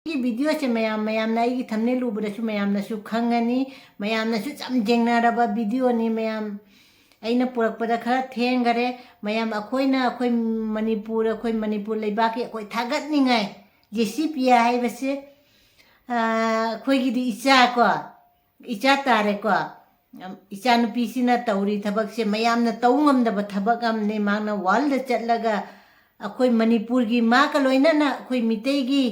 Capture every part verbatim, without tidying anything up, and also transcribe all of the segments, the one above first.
ꯑꯩꯒꯤ ꯚꯤꯗꯤꯑꯣꯁꯦ ꯃꯌꯥꯝ, ꯃꯌꯥꯝꯅ ꯑꯩꯒꯤ ꯊꯝꯅꯦꯜ ꯎꯕꯗꯁꯨ ꯃꯌꯥꯝꯅꯁꯨ ꯈꯪꯉꯅꯤ, ꯃꯌꯥꯝꯅꯁꯨ ꯌꯥꯝ ꯌꯦꯡꯅꯔꯕ ꯚꯤꯗꯤꯑꯣꯅꯤ꯫ ꯃꯌꯥꯝ, ꯑꯩꯅ ꯄꯨꯔꯛꯄꯗ ꯈꯔ ꯊꯦꯡꯈꯔꯦ꯫ ꯃꯌꯥꯝ, ꯑꯩꯈꯣꯏꯅ, ꯑꯩꯈꯣꯏ ꯃꯅꯤꯄꯨꯔ, ꯑꯩꯈꯣꯏ ꯃꯅꯤꯄꯨꯔ ꯂꯩꯕꯥꯛꯀꯤ ꯑꯩꯈꯣꯏ ꯊꯥꯒꯠꯅꯤꯡꯉꯥꯏ ꯖꯦ ꯁꯤ ꯄꯤꯌꯥ ꯍꯥꯏꯕꯁꯦ, ꯑ, ꯑꯩꯈꯣꯏꯒꯤꯗꯤ ꯏꯆꯥ ꯀꯣ, ꯏꯆꯥ ꯇꯥꯔꯦꯀꯣ꯫ ꯏꯆꯥꯅꯨꯄꯤꯁꯤꯅ ꯇꯧꯔꯤ ꯊꯕꯛꯁꯦ ꯃꯌꯥꯝꯅ ꯇꯧ ꯉꯝꯗꯕ ꯊꯕꯛ ꯑꯃꯅꯤ꯫ ꯃꯥꯅ ꯋꯥꯔꯜꯗ ꯆꯠꯂꯒ ꯑꯩꯈꯣꯏ ꯃꯅꯤꯄꯨꯔꯒꯤ, ꯃꯥꯒ ꯂꯣꯏꯅꯅ ꯑꯩꯈꯣꯏ ꯃꯤꯇꯩꯒꯤ,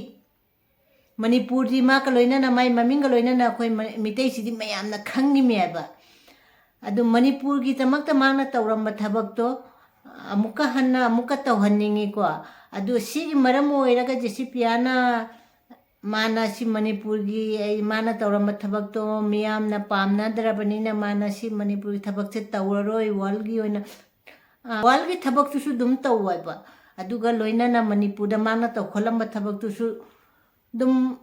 ꯃꯅꯤꯄꯨꯔꯗꯤ ꯃꯥꯒ ꯂꯣꯏꯅꯅ, ꯃꯥꯏ ꯃꯃꯤꯡꯒ ꯂꯣꯏꯅꯅ ꯑꯩꯈꯣꯏ ꯃ-, ꯃꯤꯇꯩꯁꯤꯗꯤ ꯃꯌꯥꯝꯅ ꯈꯪꯉꯤꯃꯦꯕ꯫ ꯑꯗꯨ ꯃꯅꯤꯄꯨꯔꯒꯤꯗꯃꯛꯇ ꯃꯥꯅ ꯇꯧꯔꯝꯕ ꯊꯕꯛꯇꯣ ꯑꯃꯨꯛꯀ ꯍꯟꯅ ꯑꯃꯨꯛꯀ ꯇꯧꯍꯟꯅꯤꯡꯉꯤꯀꯣ꯫ ꯑꯗꯨ ꯁꯤꯒꯤ ꯃꯔꯝ ꯑꯣꯏꯔꯒ ꯖꯦ ꯁꯤ ꯄꯤꯌꯥꯅ, ꯃꯥꯅ ꯁꯤ ꯃꯅꯤꯄꯨꯔꯒꯤ, ꯑꯩ, ꯃꯥꯅ ꯇꯧꯔꯝꯕ ꯊꯕꯛꯇꯣ ꯃꯤꯌꯥꯝꯅ ꯄꯥꯝꯅꯗ꯭ꯔꯕꯅꯤꯅ ꯃꯥꯅ ꯁꯤ ꯃꯅꯤꯄꯨꯔꯒꯤ ꯊꯕꯛꯁꯦ ꯇꯧꯔꯔꯣꯏ, ꯋꯥꯔꯜꯒꯤ ꯑꯣꯏꯅ, ꯑ, ꯋꯥꯔꯜꯒꯤ ꯊꯕꯛꯇꯨꯁꯨ ꯑꯗꯨꯝ ꯇꯧꯋꯦꯕ꯫ ꯑꯗꯨꯒ ꯂꯣꯏꯅꯅ ꯃꯅꯤꯄꯨꯔꯗ ꯃꯥꯅ ꯇꯧꯈꯠꯂꯝꯕ ꯊꯕꯛꯇꯨꯁꯨ ꯑꯗꯨꯝ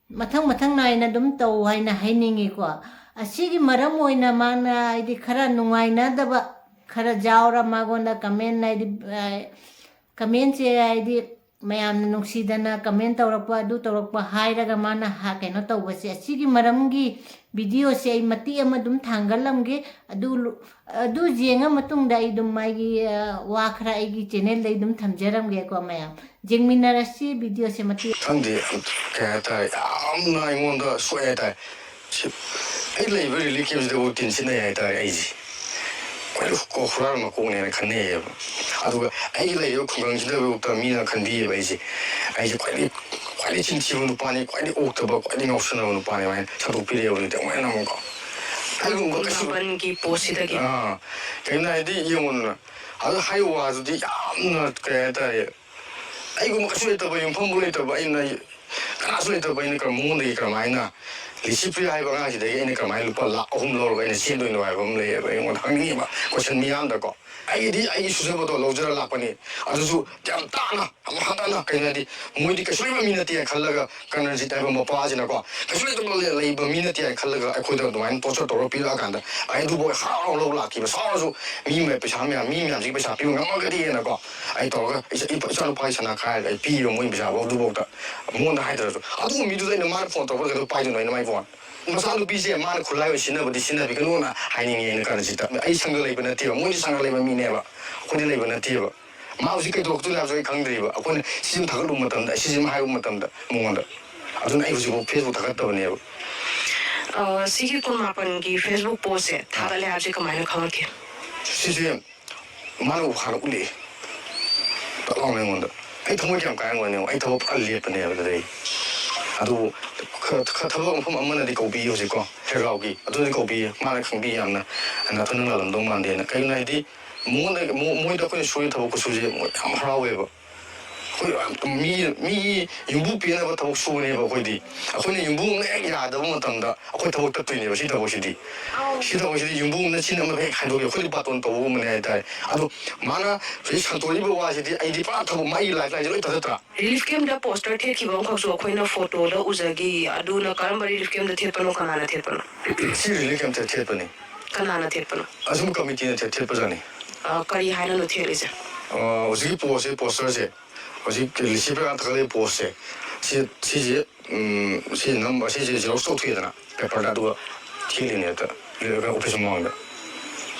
ꯃꯊꯪ ꯃꯊꯪ ꯅꯥꯏꯅ ꯑꯗꯨꯝ ꯇꯧ ꯍꯥꯏꯅ ꯍꯥꯏꯅꯤꯡꯉꯤꯀꯣ꯫ ꯑꯁꯤꯒꯤ ꯃꯔꯝ ꯑꯣꯏꯅ ꯃꯥꯅ, ꯍꯥꯏꯗꯤ, ꯈꯔ ꯅꯨꯡꯉꯥꯏꯅꯗꯕ ꯈꯔ ꯌꯥꯎꯔ ꯃꯉꯣꯟꯗ ꯀꯃꯦꯟ, ꯍꯥꯏꯗꯤ, ꯑ, ꯀꯃꯦꯟꯁꯦ, ꯍꯥꯏꯗꯤ, ꯃꯌꯥꯝꯅ ꯅꯨꯡꯁꯤꯗꯅ ꯀꯃꯦꯟ ꯇꯧꯔꯛꯄ, ꯑꯗꯨ ꯇꯧꯔꯛꯄ ꯍꯥꯏꯔꯒ ꯃꯥꯅ ꯍꯥ-, ꯀꯩꯅꯣ ꯇꯧꯕꯁꯦ, ꯑꯁꯤꯒꯤ ꯃꯔꯝꯒꯤ ꯚꯤꯗꯤꯑꯣꯁꯦ ꯑꯩ ꯃꯇꯦꯛ ꯑꯃ ꯑꯗꯨꯝ ꯊꯥꯡꯒꯠꯂꯝꯒꯦ꯫ ꯑꯗꯨ ꯂꯨ-, ꯑꯗꯨ ꯌꯦꯡꯉ ꯃꯇꯨꯡꯗ ꯑꯩ ꯑꯗꯨꯝ ꯃꯥꯒꯤ, ꯑ, ꯋꯥ ꯈꯔ ꯑꯩꯒꯤ ꯆꯦꯅꯦꯜꯗ ꯑꯩ ꯑꯗꯨꯝ ꯊꯝꯖꯔꯝꯒꯦꯀꯣ ꯃꯌꯥꯝ꯫ ꯌꯦꯡꯃꯤꯟꯅꯔꯁꯤ ꯚꯤꯗꯤꯑꯣꯁꯦ ꯃꯇꯦꯛ꯫ ꯈꯪꯗꯦ, ꯀꯩ ꯍꯥꯏꯇꯥꯔꯦ, ꯌꯥꯝꯅ ꯑꯩꯉꯣꯟꯗ ꯁꯣꯛꯑꯦ ꯍꯥꯏꯇꯥꯔꯦ꯫ ꯁꯤ, ꯑꯩ ꯂꯩꯕ ꯔꯤꯂꯤꯐ ꯀꯦꯝꯁꯤꯗꯕꯨ ꯇꯤꯟ ꯁꯤꯠꯅꯩ ꯍꯥꯏꯇꯥꯔꯦ ꯑꯩꯁꯦ꯫ ꯈ꯭ꯋꯥꯏꯗꯒꯤ ꯀꯣ-, ꯍꯨꯔꯥꯟ ꯃꯀꯣꯛꯅꯦꯅ ꯈꯟꯅꯩꯌꯦꯕ꯫ ꯑꯗꯨꯒ ꯑꯩꯒꯤ ꯂꯩꯔꯤꯕ ꯈꯨꯡꯒꯪꯁꯤꯗꯐꯥꯎꯗ ꯃꯤꯅ ꯈꯟꯕꯤꯌꯦꯕ ꯑꯩꯁꯦ꯫ ꯑꯩꯁꯦ ꯈ꯭ꯋꯥꯏꯗꯒꯤ, ꯈ꯭ꯋꯥꯏꯗꯒꯤ ꯆꯤꯟꯊꯤꯕ ꯅꯨꯄꯥꯅꯤ, ꯈ꯭ꯋꯥꯏꯗꯒꯤ ꯑꯣꯛꯇꯕ, ꯈ꯭ꯋꯥꯏꯗꯒꯤ ꯉꯥꯎꯁꯟꯅꯕ ꯅꯨꯄꯥꯅꯤ ꯍꯥꯏꯅ ꯁꯟꯗꯣꯛꯄꯤꯔꯛꯑꯦꯕ ꯍꯧꯖꯤꯛꯇꯤ ꯑꯃꯨꯛ ꯍꯦꯟꯅ ꯑꯃꯨꯛꯀꯣ꯫ ꯑꯩꯒꯨꯝꯕ ꯀꯩꯁꯨ ꯅꯥꯄꯟꯒꯤ ꯄꯣꯠꯁꯤꯗꯒꯤ꯫ ꯑꯥ, ꯀꯩꯒꯤꯅꯣ ꯍꯥꯏꯗꯤ ꯌꯦꯡꯉꯨꯗꯅ, ꯑꯗꯨ ꯍꯥꯏꯔꯤꯕ ꯋꯥꯗꯨꯗꯤ ꯌꯥꯝꯅ, ꯀꯩ ꯍꯥꯏꯇꯥꯔꯦ, ꯑꯩꯒꯨꯝꯕ ꯀꯩꯁꯨ ꯂꯩꯇꯕ, ꯌꯨꯝꯐꯝꯕꯨ ꯂꯩꯇꯕ, ꯑꯩꯅ ꯀꯅꯥꯁꯨ ꯂꯩꯇꯕ ꯑꯩꯅ ꯀꯔꯝ-, ꯃꯉꯣꯟꯗꯒꯤ ꯀꯔꯝꯍꯥꯏꯅ ꯂꯤꯁꯤꯄ꯭ꯔꯤꯌꯥ ꯍꯥꯏꯕ ꯑꯉꯥꯡꯁꯤꯗꯒꯤ ꯑꯩꯅ ꯀꯃꯥꯏꯅ ꯂꯨꯄꯥ ꯂꯥꯈ ꯑꯍꯨꯝ ꯂꯧꯔꯒ ꯑꯩꯅ ꯆꯦꯟꯗꯣꯏꯅꯣ ꯍꯥꯏꯕ ꯑꯃ ꯂꯩꯌꯦꯕ꯫ ꯑꯩꯉꯣꯟꯗ ꯍꯪꯅꯤꯡꯉꯤꯕ ꯀꯣꯏꯁꯟ ꯃꯤꯌꯥꯝꯗꯀꯣ꯫ ꯑꯩꯒꯤꯗꯤ ꯑꯩꯒꯤ ꯁꯨꯖꯕꯗꯣ ꯂꯧꯖꯔ ꯂꯥꯛꯄꯅꯤ꯫ ꯑꯗꯨꯁꯨ ꯌꯥꯝ ꯇꯥꯅ, ꯌꯥꯝ ꯍꯟꯊꯅ, ꯀꯩꯅꯣ ꯍꯥꯏꯗꯤ, ꯃꯣꯏꯗꯤ ꯀꯩꯁꯨ ꯂꯩꯕ ꯃꯤ ꯅꯠꯇꯦ ꯍꯥꯏꯅ ꯈꯜꯂꯒ, ꯀꯔꯅꯖꯤꯠ ꯍꯥꯏꯕ ꯃꯄꯥꯁꯤꯅꯀꯣ, ꯀꯩꯁꯨ ꯂꯩꯇꯕ ꯂꯩ-, ꯂꯩꯕ ꯃꯤ ꯅꯠꯇꯦ ꯍꯥꯏꯅ ꯈꯜꯂꯒ ꯑꯩꯈꯣꯏꯗ ꯑꯗꯨꯃꯥꯏꯅ ꯇꯣꯔꯆꯔ ꯇꯧꯔꯒ ꯄꯤꯔꯛꯑꯀꯥꯟꯗ, ꯑꯩ ꯑꯗꯨꯐꯥꯎ ꯍꯔꯥꯎ ꯍꯔꯥꯎ ꯂꯧꯕ ꯂꯥꯛꯈꯤꯕ꯫ ꯁꯥꯎꯔꯁꯨ ꯃꯤ ꯃ-, ꯄꯩꯁꯥ ꯃꯌꯥꯝ, ꯃꯤ ꯃꯌꯥꯝꯁꯤꯒꯤ ꯄꯩꯁꯥ ꯄꯤꯕ ꯉꯝꯃꯒꯗꯤꯅꯀꯣ, ꯑꯩ ꯇꯧꯔꯒ ꯏꯆꯥ-, ꯏꯆꯥ-, ꯏꯆꯥꯅꯨꯄꯥꯒꯤ ꯁꯅꯥ ꯈꯥꯏꯔꯒ ꯑꯩ ꯄꯤꯕ, ꯃꯣꯏ ꯄꯩꯁꯥꯐꯥꯎ ꯑꯗꯨꯐꯥꯎꯗ ꯃꯉꯣꯟꯗ ꯍꯥꯏꯗ꯭ꯔꯁꯨ꯫ ꯑꯗꯨꯒꯨꯝꯕ ꯃꯤꯗꯨꯗ ꯑꯩꯅ ꯃꯥꯅ ꯐꯣꯟ ꯇꯧꯔꯛꯄꯗ ꯀꯩꯗꯧ ꯄꯥꯏꯗꯣꯏꯅꯣ ꯑꯩꯅ ꯃꯥꯏ ꯐꯣꯟ? ꯃꯆꯥꯅꯨꯄꯤꯁꯦ ꯃꯥꯅ ꯈꯨꯠꯂꯥꯏ ꯑꯣꯏꯅ ꯁꯤꯖꯤꯟꯅꯕꯗꯤ ꯁꯤꯖꯤꯟꯅꯕꯤꯒꯅꯨꯅ ꯍꯥꯏꯅꯤꯡꯉꯦ ꯑꯩꯅ ꯀꯔꯅꯖꯤꯠꯇ꯫ ꯑꯩ ꯁꯪꯒ ꯂꯩꯕ ꯅꯠꯇꯦꯕ, ꯃꯣꯏꯗꯤ ꯁꯪꯒ ꯂꯩꯕ ꯃꯤꯅꯦꯕ, ꯑꯩꯈꯣꯏꯗꯤ ꯂꯩꯕ ꯅꯠꯇꯦꯕ꯫ ꯃꯥ ꯍꯧꯖꯤꯛ ꯀꯩꯗꯧꯔꯛꯇꯣꯏꯅꯣ ꯍꯥꯏꯕꯁꯨ ꯑꯩ ꯈꯪꯗ꯭ꯔꯤꯕ꯫ ꯑꯩꯈꯣꯏꯅ ꯁꯤꯁꯤꯃ ꯊꯥꯒꯠꯂꯨꯕ ꯃꯇꯝꯗ, ꯑꯩ ꯁꯤꯁꯤꯃ ꯍꯥꯏꯔꯨꯕ ꯃꯇꯝꯗ ꯃꯉꯣꯟꯗ, ꯑꯗꯨꯅ ꯑꯩ ꯍꯧꯖꯤꯛꯐꯥꯎ Facebook ꯊꯥꯒꯠꯇꯕꯅꯦꯕ꯫ ꯑ, ꯁꯤꯒꯤ ꯀꯨꯟꯃꯥꯄꯟꯒꯤ Facebook ꯄꯣꯁꯁꯦ ꯊꯥꯒꯠꯂꯦ ꯍꯥꯏꯕꯁꯦ ꯀꯃꯥꯏꯅ ꯈꯪꯉꯛꯀꯦ? ꯁꯤꯁꯦ ꯃꯥꯅ ꯍꯥꯟꯅ ꯎꯠꯂꯛꯑꯦ꯫ ꯇꯛ ꯂꯥꯎꯅ ꯑꯩꯉꯣꯟꯗ꯫ ꯑꯩ ꯊꯃꯣꯏ ꯀꯌꯥꯝ ꯀꯥꯏꯔꯝꯒꯅꯤ ꯌꯦꯡꯉꯣ꯫ ꯑꯩ ꯊꯕꯛ ꯐꯖꯅ ꯂꯦꯞꯄꯅꯦꯕ ꯑꯗꯨꯗꯩ꯫ ꯑꯗꯨꯕꯨ ꯈ-, ꯈ-, ꯊꯕꯛ ꯃꯐꯝ ꯑꯃꯅꯗꯤ ꯀꯧꯕꯤꯌꯦ ꯍꯧꯖꯤꯛꯀꯣ, ꯁꯦꯔꯒꯥꯎꯒꯤ꯫ ꯑꯗꯨꯗꯤ ꯀꯧꯕꯤꯌꯦ꯫ ꯃꯥꯅ ꯈꯪꯕꯤ ꯌꯥꯝꯅ, "ꯅꯥꯊꯟ ꯅꯪ ꯂꯥꯜꯂꯝꯗꯧ ꯃꯥꯟꯗꯦꯅ"꯫ ꯀꯩꯒꯤꯅꯣ ꯍꯥꯏꯗꯤ, ꯃꯉꯣꯟꯗ, ꯃꯣ-, ꯃꯣꯏꯗ ꯑꯩꯈꯣꯏꯅ ꯁꯨꯔꯤ ꯊꯕꯛ ꯈꯨꯠꯁꯨꯁꯦ ꯃꯣꯏ ꯌꯥꯝ ꯍꯔꯥꯎꯋꯦꯕ꯫ ꯑꯩꯈꯣꯏ ꯃꯤ, ꯃꯤꯒꯤ ꯌꯨꯝꯕꯨ ꯄꯦꯟꯅꯕ ꯊꯕꯛ ꯁꯨꯕꯅꯦꯕ ꯑꯩꯈꯣꯏꯗꯤ꯫ ꯑꯩꯈꯣꯏꯅ ꯌꯨꯝꯕꯨ ꯑꯃꯅ ꯍꯦꯛ ꯌꯥꯗꯕ ꯃꯇꯝꯗ ꯑꯩꯈꯣꯏ ꯊꯕꯛ ꯇꯠꯇꯣꯏꯅꯦꯕ ꯁꯤ ꯊꯕꯛꯁꯤꯗꯤ꯫ ꯁꯤ ꯊꯕꯛꯁꯤꯗꯤ ꯌꯨꯝꯕꯨ ꯑꯃꯅ ꯁꯤꯅ ꯑꯃ ꯍꯦꯛ ꯍꯥꯏꯗꯣꯛꯑꯦ, ꯑꯩꯈꯣꯏꯗꯤ ꯕꯥꯇꯣꯟ ꯇꯧꯕꯒꯨꯝꯕꯅꯦ ꯍꯥꯏꯇꯥꯔꯦ꯫ ꯑꯗꯣ ꯃꯥꯅ ꯍꯧꯖꯤꯛ ꯁꯟꯇꯣꯛꯏꯕ ꯋꯥꯁꯤꯗꯤ ꯑꯩꯗꯤ ꯄꯨꯔꯥ ꯊꯕꯛ, ꯃꯥꯒꯤ lifeline ꯁꯦ ꯂꯣꯏ ꯇꯠꯊꯠꯇ꯭ꯔꯥ? ꯔꯤꯂꯤꯐ ꯀꯦꯝꯞꯇ ꯄꯣꯁꯇꯔ ꯊꯦꯠꯈꯤꯕ ꯑꯃꯈꯛꯁꯨ ꯑꯩꯈꯣꯏꯅ ꯐꯣꯇꯣꯗ ꯎꯖꯈꯤ꯫ ꯑꯗꯨꯅ ꯀꯔꯝꯕ ꯔꯤꯂꯤꯐ ꯀꯦꯝꯞꯇ ꯊꯦꯠꯄꯅꯣ, ꯀꯅꯥꯅ ꯊꯦꯠꯄꯅꯣ? ꯁꯤ ꯔꯤꯂꯤꯐ ꯀꯦꯝꯞꯇ ꯊꯦꯠꯄꯅꯤ꯫ ꯀꯅꯥꯅ ꯊꯦꯠꯄꯅꯣ? ꯑꯁꯨꯝ ꯀꯃꯤꯇꯤꯅ ꯊꯦꯠ-, ꯊꯦꯠꯄꯖꯥꯠꯅꯤ꯫ ꯑ, ꯀꯔꯤ ꯍꯥꯏꯅꯅꯣ ꯊꯦꯠꯂꯤꯁꯦ? ꯑ, ꯍꯧꯖꯤꯛꯀꯤ ꯄꯣꯁꯁꯦ, ꯄꯣꯁꯇꯔꯁꯦ, ꯍꯧꯖꯤꯛ ꯂꯤꯁꯤꯄ꯭ꯔꯤꯌꯥꯅ ꯊꯥꯒꯠꯂꯛꯏ ꯄꯣꯁꯁꯦ, ꯁꯤ, ꯁꯤꯁꯦ, ꯎꯝ, ꯁꯤ ꯅꯝꯕ, ꯁꯤꯁꯦ ꯖꯦꯔꯣꯛꯁ ꯇꯧꯊꯣꯛꯑꯦꯗꯅ ꯄꯦꯄꯔꯗ, ꯑꯗꯨꯒ ꯊꯦꯠꯂꯤꯅꯦ ꯍꯦꯛꯇ ꯑꯣꯐꯤꯁ ꯃꯃꯥꯡꯗ꯫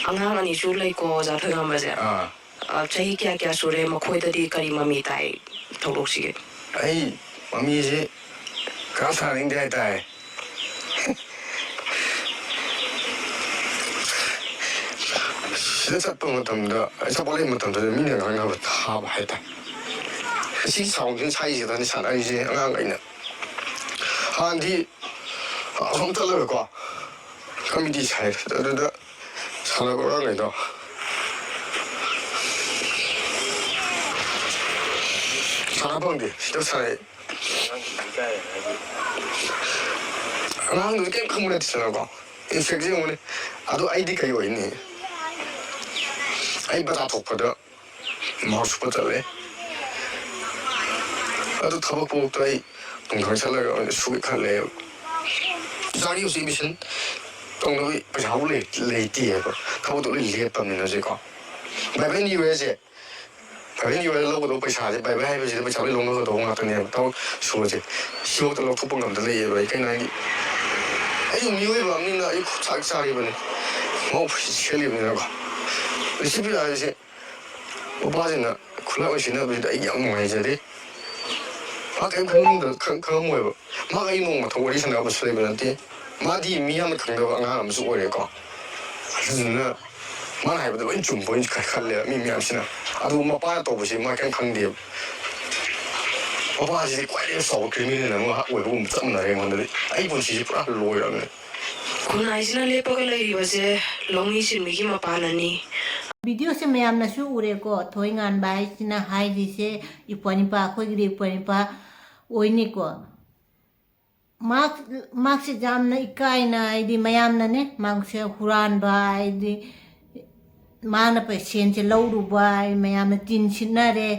ꯑꯉꯥꯡ ꯑꯅꯤꯁꯨ ꯂꯩꯀꯣ, ꯑꯣꯖꯥ ꯊꯣꯏꯉꯝꯕꯁꯦ꯫ ꯑꯥ꯫ ꯑ, ꯆꯍꯤ ꯀꯌꯥ ꯀꯌꯥ ꯁꯨꯔꯦ? ꯃꯈꯣꯏꯗꯗꯤ ꯀꯔꯤ ꯃꯃꯤ ꯇꯥꯏ ꯊꯧꯗꯣꯛꯁꯤꯒꯤ? ꯑꯩ ꯃꯃꯤꯁꯤ ꯀꯅꯥꯝ ꯁꯥꯟꯅꯅꯤꯡꯗꯦ ꯍꯥꯏꯇꯥꯔꯦ꯫ ꯁꯤꯗ ꯆꯠꯄ ꯃꯇꯝꯗ, ꯑꯩ ꯆꯠꯄ ꯂꯩꯕ ꯃꯇꯝꯗ ꯃꯤꯅ ꯉꯥꯡꯅꯕ ꯊꯥꯕ ꯍꯥꯏꯇꯥꯔꯦ꯫ ꯑꯁꯤꯒꯤ ꯁꯥꯎꯟꯁꯤꯅ ꯁꯥꯏꯁꯤꯗꯅꯤ ꯁꯥꯟꯅꯔꯤꯁꯦ ꯑꯉꯥꯡꯈꯩꯅ꯫ ꯍꯥꯟꯅꯗꯤ ꯑꯁꯣꯝ ꯆꯠꯂꯒꯀꯣ, ꯀꯃꯤꯇꯤ ꯁꯥꯏ, ꯑꯗꯨꯗ ꯁꯥꯟꯅꯕ ꯑꯉꯥꯡꯈꯩꯗꯣ ꯁꯥꯟꯅ ꯐꯪꯗꯦ, ꯁꯤꯗ ꯁꯥꯟꯅꯩ꯫ ꯑꯉꯥꯡꯗꯨꯗꯤ ꯀꯩꯝ ꯈꯪꯕ ꯅꯠꯇꯦꯗꯅꯀꯣ꯫ ꯏꯟꯐꯦꯛꯁꯟ ꯌꯦꯡꯉꯨꯅꯦ꯫ ꯑꯗꯣ ꯑꯩꯗꯤ ꯀꯩ ꯑꯣꯏꯅꯤ? ꯑꯩ ꯕꯖꯥꯔ ꯊꯣꯛꯄꯗ ꯃꯥꯛꯁ ꯎꯞꯄ ꯆꯠꯂꯦ꯫ ꯑꯗꯨ ꯊꯕꯛ ꯐꯥꯎꯗ ꯑꯩ ꯅꯨꯡꯗꯥꯡ ꯆꯠꯂꯒ ꯑꯣꯏꯅ ꯁꯨꯒꯦ ꯈꯜꯂꯦꯕ꯫ ꯏꯆꯥꯒꯤ ꯍꯧꯖꯤꯛ ꯑꯦꯠꯃꯤꯁꯟ ꯇꯧꯅꯕꯒꯤ ꯄꯩꯁꯥꯕꯨ ꯂꯩ-, ꯂꯩꯇꯦꯕ꯫ ꯊꯕꯛꯇꯣ ꯂꯣꯏ ꯂꯦꯞꯄꯕꯅꯤꯅ ꯍꯧꯖꯤꯛꯀꯣ꯫ ꯕꯥꯏ ꯕꯥꯏ ꯌꯨ ꯑꯦꯁꯁꯦ, ꯕꯥꯏ ꯕꯥꯏ ꯌꯨ ꯑꯦꯁ ꯂꯧꯒꯗꯧꯕ ꯄꯩꯁꯥꯁꯦ, ꯕꯥꯏ ꯕꯥꯏ ꯍꯥꯏꯕꯁꯤꯗ ꯄꯩꯁꯥ ꯂꯣꯏ ꯂꯧꯅꯒꯗꯧꯕ ꯉꯥꯛꯇꯅꯦꯕ꯫ ꯊꯕꯛ ꯁꯨꯕꯁꯦ ꯁꯤꯐꯥꯎꯗ ꯂꯧꯊꯣꯛꯄ ꯉꯝꯗ ꯂꯩꯌꯦꯕ꯫ ꯑꯩ ꯀꯩꯅꯣ ꯍꯥꯏꯗꯤ, ꯑꯩꯁꯨ ꯃꯤꯑꯣꯏꯕ ꯑꯃꯅꯤꯅ ꯑꯩ ꯈꯨꯠ ꯆꯥꯛ ꯆꯥꯔꯤꯕꯅꯤ, ꯃꯧ ꯁꯦꯠꯂꯤꯕꯅꯤꯅꯀꯣ꯫ ꯔꯤꯁꯤꯞ ꯄꯤꯔꯛꯑꯁꯦ ꯃꯄꯥꯁꯤꯡꯅ ꯈꯨꯠꯂꯥꯏ ꯑꯣꯏꯅ ꯁꯤꯖꯤꯟꯅꯕꯁꯤꯗ ꯑꯩ ꯌꯥꯝ ꯅꯨꯡꯉꯥꯏꯖꯗꯦ꯫ ꯃꯥ ꯀꯔꯤꯝ ꯈꯪꯉꯝꯗ-, ꯈꯪ-, ꯈꯪꯉꯝꯃꯣꯏꯕ꯫ ꯃꯥꯒ ꯑꯩ ꯅꯣꯡꯃ ꯊꯣꯛ ꯋꯥꯔꯤ ꯁꯥꯟꯅꯕꯁꯨ ꯂꯩꯕ ꯅꯠꯇꯦ꯫ ꯃꯥꯗꯤ ꯃꯤ ꯌꯥꯝꯅ ꯈꯪꯗꯕ ꯑꯉꯥꯡ ꯑꯃꯁꯨ ꯑꯣꯏꯔꯦꯀꯣ꯫ ꯑꯗꯨꯗꯨꯅ ꯃꯥꯅ ꯍꯥꯏꯕꯗꯣ ꯂꯣꯏ ꯆꯨꯝꯕꯣꯏꯅ ꯈ-, ꯈꯜꯂꯦꯕ ꯃꯤ ꯃꯌꯥꯝꯁꯤꯅ꯫ ꯑꯗꯨ ꯃꯄꯥꯅ ꯇꯧꯕꯁꯤ ꯃꯥ ꯀꯔꯤꯝ ꯈꯪꯗꯦꯕ꯫ ꯃꯄꯥꯁꯤꯗꯤ ꯈ꯭ꯋꯥꯏꯗꯒꯤ ꯆꯥꯎꯕ ꯀ꯭ꯔꯤꯃꯤꯅꯦꯜ ꯑꯃ ꯑꯣꯏꯕꯒꯨꯝꯕ ꯆꯞ ꯃꯥꯟꯅꯔꯦ ꯑꯩꯉꯣꯟꯗꯗꯤ꯫ ꯑꯩ ꯄꯨꯟꯁꯤꯁꯦ ꯄꯨꯔꯥ ꯂꯣꯏꯔꯕꯅꯦ꯫ ꯈꯨꯟꯅꯥꯏꯁꯤꯅ ꯂꯦꯞꯄꯒ ꯂꯩꯔꯤꯕꯁꯦ ꯂꯧꯃꯤ ꯁꯤꯟꯃꯤꯒꯤ ꯃꯄꯥꯟꯅꯅꯤ꯫ ꯚꯤꯗꯤꯑꯣꯁꯦ ꯃꯌꯥꯝꯅꯁꯨ ꯎꯔꯦꯀꯣ, ꯊꯣꯏꯉꯥꯟꯕ ꯍꯥꯏꯁꯤꯅ ꯍꯥꯏꯔꯤꯁꯦ ꯏꯄ꯭ꯋꯥꯅꯤꯄꯥ, ꯑꯩꯈꯣꯏꯒꯤꯗꯤ ꯏꯄ꯭ꯋꯥꯅꯤꯄꯥ ꯑꯣꯏꯅꯤꯀꯣ꯫ ꯃꯍꯥꯛ, ꯃꯍꯥꯛꯁꯦ ꯌꯥꯝꯅ ꯏꯀꯥꯏꯅ, ꯍꯥꯏꯗꯤ ꯃꯌꯥꯝꯅꯅꯦ, ꯃꯍꯥꯛꯁꯦ ꯍꯨꯔꯥꯟꯕ, ꯍꯥꯏꯗꯤ ꯃꯥꯅ ꯄꯩ-, ꯁꯦꯟꯁꯦ ꯂꯧꯔꯨꯕ, ꯍꯥꯏꯗꯤ ꯃꯌꯥꯝꯅ ꯇꯤꯟ ꯁꯤꯠꯅꯔꯦ,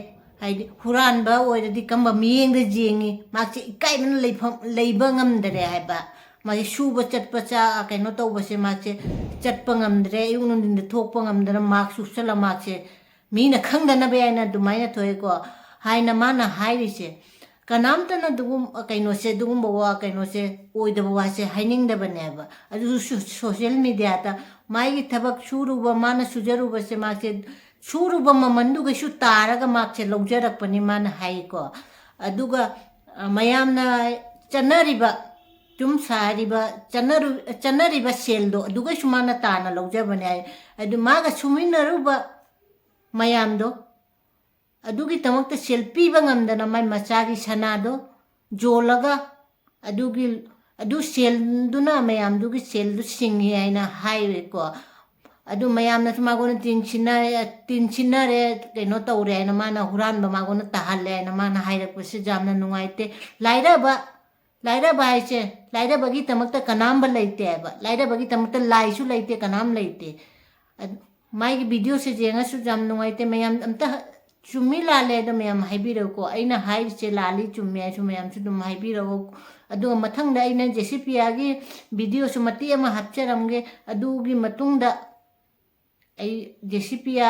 ꯍꯥꯏꯗꯤ ꯍꯨꯔꯥꯟꯕ ꯑꯣꯏꯔꯗꯤ ꯀꯝꯕ ꯃꯤꯠꯌꯦꯡꯗ ꯌꯦꯡꯉꯤ, ꯃꯍꯥꯛꯁꯦ ꯏꯀꯥꯏꯕꯅ ꯂꯩꯐꯝ, ꯂꯩꯕ ꯉꯝꯗꯔꯦ ꯍꯥꯏꯕ꯫ ꯃꯥꯁꯦ ꯁꯨꯕ ꯆꯠꯄ, ꯆꯥ-, ꯀꯩꯅꯣ ꯇꯧꯕꯁꯦ, ꯃꯍꯥꯛꯁꯦ ꯆꯠꯄ ꯉꯝꯗ꯭ꯔꯦ, ꯑꯌꯨꯛ ꯅꯨꯡꯊꯤꯟꯗ ꯊꯣꯛꯄ ꯉꯝꯗꯅ ꯃꯥꯛꯁ ꯎꯞꯁꯜꯂ ꯃꯍꯥꯛꯁꯦ ꯃꯤꯅ ꯈꯪꯗꯅꯕ ꯍꯥꯏꯅ ꯑꯗꯨꯃꯥꯏꯅ ꯊꯣꯛꯑꯦꯀꯣ, ꯍꯥꯏꯅ ꯃꯥꯅ ꯍꯥꯏꯔꯤꯁꯦ꯫ ꯀꯅꯥꯝꯇꯅ ꯑꯗꯨꯒꯨꯝ-, ꯀꯩꯅꯣꯁꯦ, ꯑꯗꯨꯒꯨꯝꯕ ꯋꯥ, ꯀꯩꯅꯣꯁꯦ, ꯑꯣꯏꯗꯕ ꯋꯥꯁꯦ ꯍꯥꯏꯅꯤꯡꯗꯕꯅꯦꯕ꯫ ꯑꯗꯨꯁꯨ ꯁꯣ-, ꯁꯣꯁꯤꯌꯦꯜ ꯃꯦꯗꯤꯌꯥꯗ ꯃꯥꯒꯤ ꯊꯕꯛ ꯁꯨꯔꯨꯕ, ꯃꯥꯅ ꯁꯨꯖꯔꯨꯕꯁꯦ, ꯃꯥꯁꯦ ꯁꯨꯔꯨꯕ ꯃꯃꯜꯗꯨꯒꯩꯁꯨ ꯇꯥꯔꯒ ꯃꯥꯁꯦ ꯂꯧꯖꯔꯛꯄꯅꯤ ꯃꯥꯅ ꯍꯥꯏꯀꯣ꯫ ꯑꯗꯨꯒ, ꯑ, ꯃꯌꯥꯝꯅ ꯆꯠꯅꯔꯤꯕ, ꯆꯨꯝ ꯁꯥꯔꯤꯕ, ꯆꯠꯅꯔꯨ-, ꯆꯠꯅꯔꯤꯕ ꯁꯦꯜꯗꯣ ꯑꯗꯨꯒꯩꯁꯨ ꯃꯥꯅ ꯇꯥꯅ ꯂꯧꯖꯕꯅꯦ ꯍꯥꯏ꯫ ꯑꯗꯨ ꯃꯥꯒ ꯁꯨꯃꯤꯟꯅꯔꯨꯕ ꯃꯌꯥꯝꯗꯣ, ꯑꯗꯨꯒꯤꯗꯃꯛꯇ ꯁꯦꯜ ꯄꯤꯕ ꯉꯝꯗꯅ ꯃꯥꯏ ꯃꯆꯥꯒꯤ ꯁꯅꯥꯗꯣ ꯌꯣꯜꯂꯒ ꯑꯗꯨꯒꯤ, ꯑꯗꯨ ꯁꯦꯜꯗꯨꯅ ꯃꯌꯥꯝꯗꯨꯒꯤ ꯁꯦꯜꯗꯨ ꯁꯤꯡꯉꯤ ꯍꯥꯏꯅ ꯍꯥꯏꯔꯦꯀꯣ꯫ ꯑꯗꯨ ꯃꯌꯥꯝꯅꯁꯨ ꯃꯥꯉꯣꯟꯗ ꯇꯤꯟ ꯁꯤꯟꯅꯔꯦ, ꯇꯤꯟ ꯁꯤꯟꯅꯔꯦ, ꯀꯩꯅꯣ ꯇꯧꯔꯦ ꯍꯥꯏꯅ ꯃꯥꯅ ꯍꯨꯔꯥꯟꯕ ꯃꯥꯉꯣꯟꯗ ꯇꯥꯍꯜꯂꯦ ꯍꯥꯏꯅ ꯃꯥꯅ ꯍꯥꯏꯔꯛꯄꯁꯤ ꯌꯥꯝꯅ ꯅꯨꯡꯉꯥꯏꯇꯦ꯫ ꯂꯥꯏꯔꯕ ꯂꯥꯏꯔꯕ ꯍꯥꯏꯁꯦ, ꯂꯥꯏꯔꯕꯒꯤꯗꯃꯛꯇ ꯀꯅꯥꯝꯕ ꯂꯩꯇꯦ ꯍꯥꯏꯕ, ꯂꯥꯏꯔꯕꯒꯤꯗꯃꯛꯇ ꯂꯥꯏꯁꯨ ꯂꯩꯇꯦ, ꯀꯅꯥꯝ ꯂꯩꯇꯦ꯫ ꯑꯗ-, ꯃꯥꯒꯤ videoꯁꯦ ꯌꯦꯡꯉꯁꯨ ꯌꯥꯝ ꯅꯨꯡꯉꯥꯏꯇꯦ꯫ ꯃꯌꯥꯝ ꯑꯝꯇ ꯆꯨꯝꯃꯤ ꯂꯥꯜꯂꯦ ꯑꯗꯣ ꯃꯌꯥꯝ ꯍꯥꯏꯕꯤꯔꯛꯎꯀꯣ꯫ ꯑꯩꯅ ꯍꯥꯏꯔꯤꯁꯦ ꯂꯥꯜꯂꯤ ꯆꯨꯝꯃꯤ ꯍꯥꯏꯁꯨ ꯃꯌꯥꯝꯁꯨ ꯑꯗꯨꯝ ꯍꯥꯏꯕꯤꯔꯛꯑꯣ꯫ ꯑꯗꯨꯒ ꯃꯊꯪꯗ ꯑꯩꯅ ꯖꯦꯁꯤꯄꯤꯌꯥꯒꯤ videoꯁꯨ ꯃꯇꯦꯛ ꯑꯃ ꯍꯥꯞꯆꯔꯝꯒꯦ꯫ ꯑꯗꯨꯒꯤ ꯃꯇꯨꯡꯗ ꯑꯩ ꯖꯦꯁꯤꯄꯤꯌꯥ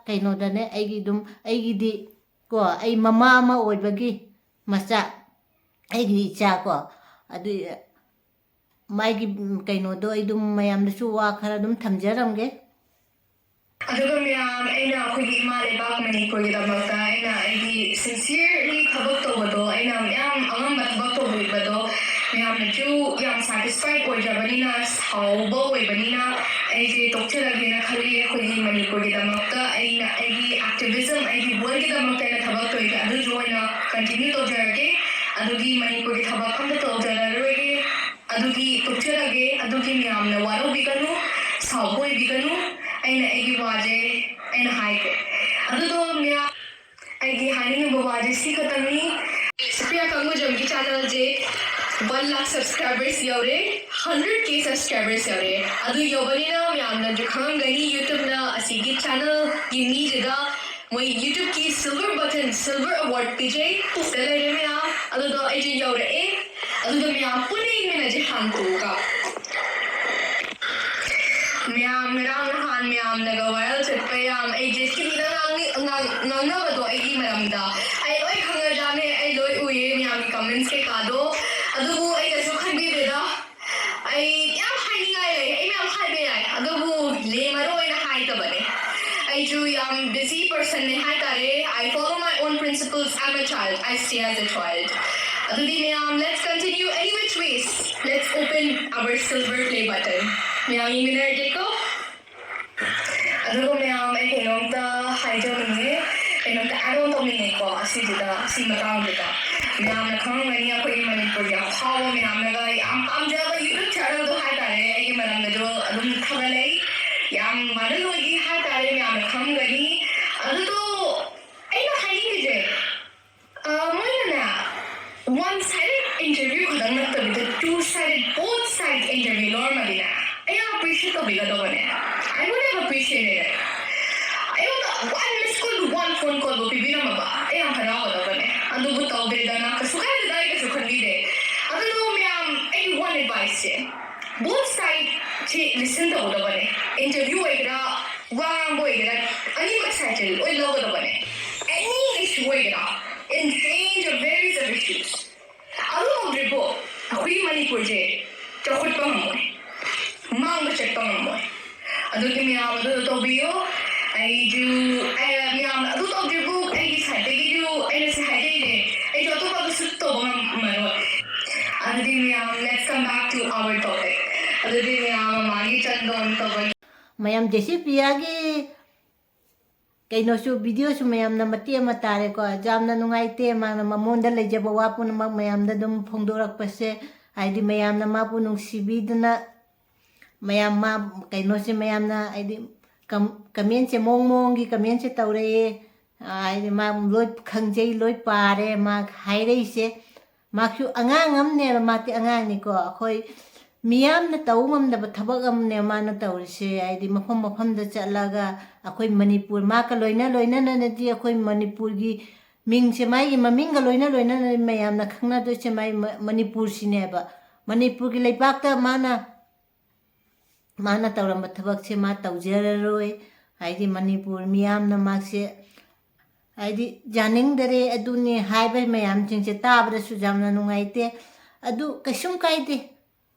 ꯀꯩꯅꯣꯗꯅꯦ, ꯑꯩꯒꯤ ꯑꯗꯨꯝ, ꯑꯩꯒꯤꯗꯤ ꯀꯣ, ꯑꯩ ꯃꯃꯥ ꯑꯃ ꯑꯣꯏꯕꯒꯤ ꯃꯆꯥ, ꯑꯩꯒꯤ ꯏꯆꯥ ꯀꯣ, ꯑꯗꯨ ꯃꯥꯒꯤ, ꯎꯝ, ꯀꯩꯅꯣꯗꯣ ꯑꯩ ꯑꯗꯨꯝ ꯃꯌꯥꯝꯗꯁꯨ ꯋꯥ ꯈꯔ ꯑꯗꯨꯝ ꯊꯝꯖꯔꯝꯒꯦ꯫ ꯑꯗꯨꯒ ꯃꯌꯥꯝ, ꯑꯩꯅ ꯑꯩꯈꯣꯏꯒꯤ ꯏꯃꯥ ꯂꯩꯕꯥꯛ ꯃꯅꯤꯄꯨꯔꯒꯤꯗꯃꯛꯇ ꯑꯩꯅ ꯑꯩꯒꯤ sincerely ꯊꯕꯛ ꯇꯧꯕꯗꯣ, ꯑꯩꯅ ꯃꯌꯥꯝ ꯑꯉꯝꯕ ꯊꯕꯛ ꯇꯧꯕꯤꯕꯗꯣ ꯃꯌꯥꯝꯅꯁꯨ ꯌꯥꯝ satisfied ꯑꯣꯏꯗ꯭ꯔꯕꯅꯤꯅ, ꯁꯥꯎꯕ ꯑꯣꯏꯕꯅꯤꯅ, ꯑꯩꯁꯦ ꯇꯣꯛꯆꯔꯒꯦꯅ ꯈꯜꯂꯤ꯫ ꯑꯩꯈꯣꯏꯒꯤ ꯃꯅꯤꯄꯨꯔꯒꯤꯗꯃꯛꯇ ꯑꯩꯅ ꯑꯩꯒꯤ activism, ꯑꯩꯒꯤ worldꯀꯤꯗꯃꯛꯇ ꯑꯩꯅ ꯊꯕꯛ ꯇꯧꯔꯤꯁꯦ ꯑꯗꯨꯁꯨ ꯑꯣꯏꯅ continue ꯇꯧꯖꯔꯒꯦ꯫ ꯑꯗꯨꯒꯤ ꯃꯅꯤꯄꯨꯔꯒꯤ ꯊꯕꯛ ꯑꯝꯇ ꯇꯧꯖꯔꯔꯣꯏꯒꯦ꯫ ꯑꯗꯨꯒꯤ ꯇꯣꯛꯆꯔꯒꯦ꯫ ꯑꯗꯨꯒꯤ ꯃꯌꯥꯝꯅ ꯋꯥꯔꯧꯕꯤꯒꯅꯨ, ꯁꯥꯎꯕ ꯑꯣꯏꯕꯤꯒꯅꯨ꯫ ꯑꯩꯅ ꯑꯩꯒꯤ ꯋꯥꯁꯦ ꯑꯩꯅ ꯍꯥꯏꯈ꯭ꯔꯦ꯫ ꯑꯗꯨꯗꯣ ꯃꯌꯥꯝ, ꯑꯩꯒꯤ ꯍꯥꯏꯅꯤꯡꯉꯤꯕ ꯋꯥꯁꯦ ꯁꯤ ꯈꯛꯇꯪꯅꯤ꯫ ꯁꯣꯐꯤꯌꯥ ꯀꯥꯡꯒꯨꯖꯝꯒꯤ channelꯁꯦ one lakh subscribers ꯌꯧꯔꯦ, hundred K subscribers ꯌꯧꯔꯦ꯫ ꯑꯗꯨ ꯌꯧꯕꯅꯤꯅ ꯃꯌꯥꯝꯅꯁꯨ ꯈꯪꯉꯝꯒꯅꯤ, YouTubeꯅ ꯑꯁꯤꯒꯤ channelꯒꯤ ꯃꯤꯁꯤꯗ ꯃꯣꯏ YouTubeꯀꯤ silver button, silver award ꯄꯤꯖꯩ꯫ ꯁꯤꯗ ꯂꯩꯔꯦ ꯃꯌꯥꯝ, ꯑꯗꯨꯗꯣ ꯑꯩꯁꯨ ꯌꯧꯔꯛꯑꯦ꯫ ꯑꯗꯨꯗ ꯃꯌꯥꯝ ꯄꯨꯟꯅ ꯌꯦꯡꯃꯤꯟꯅꯁꯦ ꯍꯥꯟ ꯊꯣꯛꯑꯒ꯫ ꯃꯌꯥꯝ ꯉꯔꯥꯡ ꯅꯍꯥꯟ ꯃꯌꯥꯝꯅꯒ viral ꯆꯠꯄ ꯌꯥꯝ ꯑꯩꯁꯦ ꯁꯤꯒꯤꯗ ꯉꯥꯡꯅꯤ-, ꯉꯥꯡ-, ꯉꯥꯡꯅꯕꯗꯣ ꯑꯩꯒꯤ ꯃꯔꯝꯗ꯫ ꯑꯩ ꯂꯣꯏ ꯈꯪꯉꯖꯥꯠꯅꯦ, ꯑꯩ ꯂꯣꯏ ꯎꯏꯌꯦ ꯃꯌꯥꯝꯒꯤ comments ꯀꯩꯀꯥꯗꯣ꯫ ꯑꯗꯨꯕꯨ ꯑꯩ ꯀꯩꯁꯨ ꯈꯟꯕꯤꯗꯦꯗ꯫ ꯑꯩ ꯌꯥꯝ ꯍꯥꯏꯅꯤꯡꯉꯥꯏ ꯂꯩ, ꯑꯩ ꯃꯌꯥꯝ ꯍꯥꯏꯕ ꯌꯥꯏ, ꯑꯗꯨꯕꯨ ꯂꯦꯝꯃꯔꯣꯏꯅ ꯍꯥꯏꯗꯕꯅꯦ꯫ ꯑꯩꯁꯨ ꯌꯥꯝ busy personꯅꯦ ꯍꯥꯏꯇꯥꯔꯦ꯫ I follow my own principles, I'm a child, I stay as a child꯫ ꯑꯗꯨꯗꯤ ꯃꯌꯥꯝ, let's continue any which ways, let's open our silver play button꯫ ꯃꯌꯥꯝ ꯌꯦꯡꯃꯤꯟꯅꯔꯒꯦꯀꯣ꯫ ꯑꯗꯨꯒ ꯃꯌꯥꯝ, ꯑꯩ ꯀꯩꯅꯣꯝꯇ ꯍꯥꯏꯖꯅꯤꯡꯉꯦ, ꯀꯩꯅꯣꯝꯇ add on ꯇꯧꯅꯤꯡꯉꯦꯀꯣ, ꯑꯁꯤꯗꯨꯗ, ꯁꯤ ꯃꯇꯥꯡꯗꯨꯗ꯫ ꯃꯌꯥꯝꯅ ꯈꯪꯉꯝꯒꯅꯤ, ꯑꯩꯈꯣꯏꯒꯤ ꯃꯅꯤꯄꯨꯔꯒꯤ ꯑꯐꯥꯎꯕ ꯃꯌꯥꯝꯅꯒ ꯌꯥꯝ ꯄꯥꯝꯖꯕ YouTube channelꯗꯣ ꯍꯥꯏꯇꯥꯔꯦ, ꯑꯩꯒꯤ ꯃꯔꯝꯗꯁꯨ ꯑꯗꯨꯝ ꯊꯥꯒꯠꯂꯛꯏ, ꯌꯥꯝ viral ꯑꯣꯏꯈꯤ ꯍꯥꯏꯇꯥꯔꯦ, ꯃꯌꯥꯝꯅ ꯈꯪꯉꯝꯒꯅꯤ꯫ ꯑꯗꯨꯗꯣ ꯑꯩꯅ ꯍꯥꯏꯅꯤꯡꯉꯤꯁꯦ, ꯑ, ꯃꯣꯏꯅꯅꯦ, one sided Interview ꯈꯛꯇꯪ ꯅꯠꯇꯕꯤꯗ two sided, both side interview ꯂꯧꯔꯝꯃꯗꯤꯅꯦ, ꯑꯩ ꯌꯥꯝ appreciate ꯇꯧꯕꯤꯒꯗꯧꯕꯅꯦ꯫ I would have appreciated it. ꯑꯩꯉꯣꯟꯗ one miss call, one phone call ꯕꯨ ꯄꯤꯕꯤꯔꯝꯃꯕ ꯑꯩ ꯌꯥꯝ ꯍꯔꯥꯎꯒꯗꯕꯅꯦ꯫ ꯑꯗꯨꯕꯨ ꯇꯧꯗꯦꯗꯅ, ꯀꯩꯁꯨ ꯀꯥꯏꯗꯦꯗ, ꯑꯩ ꯀꯩꯁꯨ ꯈꯟꯕꯤꯗꯦ꯫ ꯑꯗꯨꯕꯨ ꯃꯌꯥꯝ, ꯑꯩꯒꯤ one advice ꯁꯦ, both side ꯁꯤ listen ꯇꯧꯒꯗꯕꯅꯦ꯫ Interview ꯑꯣꯏꯒꯦꯔꯥ, ꯋꯥ ꯉꯥꯡꯕ ꯑꯣꯏꯒꯦꯔꯥ, ꯑꯅꯤꯃꯛ side ꯁꯦ ꯂꯣꯏ ꯂꯧꯒꯗꯕꯅꯦ꯫ Any issue ꯑꯣꯏꯒꯦꯔꯥ, in range of various of issues꯫ ꯑꯗꯨ ꯇꯧꯗ꯭ꯔꯤꯕꯣ ꯑꯩꯈꯣꯏꯒꯤ ꯃꯅꯤꯄꯨꯔꯁꯦ ꯆꯥꯎꯈꯠꯄ ꯉꯝꯃꯣꯏ, ꯃꯥꯡꯗ ꯆꯠꯄ ꯉꯝꯃꯣꯏ꯫ ꯑꯗꯨꯒꯤ ꯃꯌꯥꯝ ꯑꯗꯨ ꯇꯧꯕꯤꯌꯨ꯫ ꯑꯩꯁꯨ, ꯑꯩ, ꯃꯌꯥꯝꯅ ꯑꯗꯨ ꯇꯧꯗ꯭ꯔꯤꯕꯣ, ꯑꯩꯒꯤ side ꯇꯒꯤꯁꯨ ꯑꯩꯅ ꯁꯤ ꯍꯥꯏꯖꯩꯅꯦ, ꯑꯩꯁꯨ ꯑꯇꯣꯞꯄ ꯀꯩꯁꯨ ꯇꯧꯕ ꯉꯝꯃꯔꯣꯏ꯫ ꯑꯗꯨꯗꯤ ꯃꯌꯥꯝ, let's come back to our topic꯫ ꯑꯗꯨꯗꯤ ꯃꯌꯥꯝ ꯃꯥꯒꯤ ꯆꯟꯗꯣꯟ ꯇꯧꯕꯒꯤ ꯃꯌꯥꯝ ꯖꯦꯁꯤꯄꯤꯌꯥꯒꯤ ꯀꯩꯅꯣꯁꯨ, video ꯁꯨ ꯃꯌꯥꯝꯅ ꯃꯇꯦꯛ ꯑꯃ ꯇꯥꯔꯦꯀꯣ꯫ ꯌꯥꯝꯅ ꯅꯨꯡꯉꯥꯏꯇꯦ, ꯃꯥꯅ ꯃꯉꯣꯟꯗ ꯂꯩꯖꯕ ꯋꯥ ꯄꯨꯝꯅꯃꯛ ꯃꯌꯥꯝꯗ ꯑꯗꯨꯝ ꯐꯣꯡꯗꯣꯔꯛꯄꯁꯦ, ꯍꯥꯏꯗꯤ ꯃꯌꯥꯝꯅ ꯃꯥꯕꯨ ꯅꯨꯡꯁꯤꯕꯤꯗꯅ, ꯃꯌꯥꯝ ꯃꯥ, ꯀꯩꯅꯣꯁꯦ ꯃꯌꯥꯝꯅ ꯍꯥꯏꯗꯤ ꯀꯝ-, comment ꯁꯦ ꯃꯑꯣꯡ ꯃꯑꯣꯡꯒꯤ comment ꯁꯦ ꯇꯧꯔꯛꯑꯦ꯫ ꯍꯥꯏꯗꯤ ꯃꯥ ꯂꯣꯏ ꯈꯪꯖꯩ, ꯂꯣꯏ ꯄꯥꯔꯦ ꯃꯥ ꯍꯥꯏꯔꯛꯏꯁꯦ꯫ ꯃꯥꯁꯨ ꯑꯉꯥꯡ ꯑꯃꯅꯦꯕ, ꯃꯥꯗꯤ ꯑꯉꯥꯡꯅꯤꯀꯣ꯫ ꯑꯩꯈꯣꯏ ꯃꯤꯌꯥꯝꯅ ꯇꯧ ꯉꯝꯗꯕ ꯊꯕꯛ ꯑꯃꯅꯦ ꯃꯥꯅ ꯇꯧꯔꯤꯁꯦ꯫ ꯍꯥꯏꯗꯤ ꯃꯐꯝ ꯃꯐꯝꯗ ꯆꯠꯂꯒ ꯑꯩꯈꯣꯏ ꯃꯅꯤꯄꯨꯔ, ꯃꯥꯒ ꯂꯣꯏꯅ ꯂꯣꯏꯅꯅꯗꯤ ꯑꯩꯈꯣꯏ ꯃꯅꯤꯄꯨꯔꯒꯤ ꯃꯤꯡꯁꯦ, ꯃꯥꯒꯤ ꯃꯃꯤꯡꯒ ꯂꯣꯏꯅ ꯂꯣꯏꯅꯅ ꯃꯌꯥꯝꯅ ꯈꯪꯅꯗꯣꯏꯁꯦ ꯃꯥꯒꯤ ꯃ-, ꯃꯅꯤꯄꯨꯔꯁꯤꯅꯦꯕ꯫ ꯃꯅꯤꯄꯨꯔꯒꯤ ꯂꯩꯕꯥꯛꯇ ꯃꯥꯅ, ꯃꯥꯅ ꯇꯧꯔꯝꯕ ꯊꯕꯛꯁꯦ ꯃꯥ ꯇꯧꯖꯔꯔꯣꯏ꯫ ꯍꯥꯏꯗꯤ ꯃꯅꯤꯄꯨꯔ ꯃꯤꯌꯥꯝꯅ ꯃꯥꯁꯦ, ꯍꯥꯏꯗꯤ ꯌꯥꯅꯤꯡꯗꯔꯦ, ꯑꯗꯨꯅꯤ ꯍꯥꯏꯕ ꯃꯌꯥꯝꯁꯤꯡꯁꯦ ꯇꯥꯕꯗꯁꯨ ꯌꯥꯝꯅ ꯅꯨꯡꯉꯥꯏꯇꯦ꯫ ꯑꯗꯨ ꯀꯩꯁꯨꯝ ꯀꯥꯏꯗꯦ,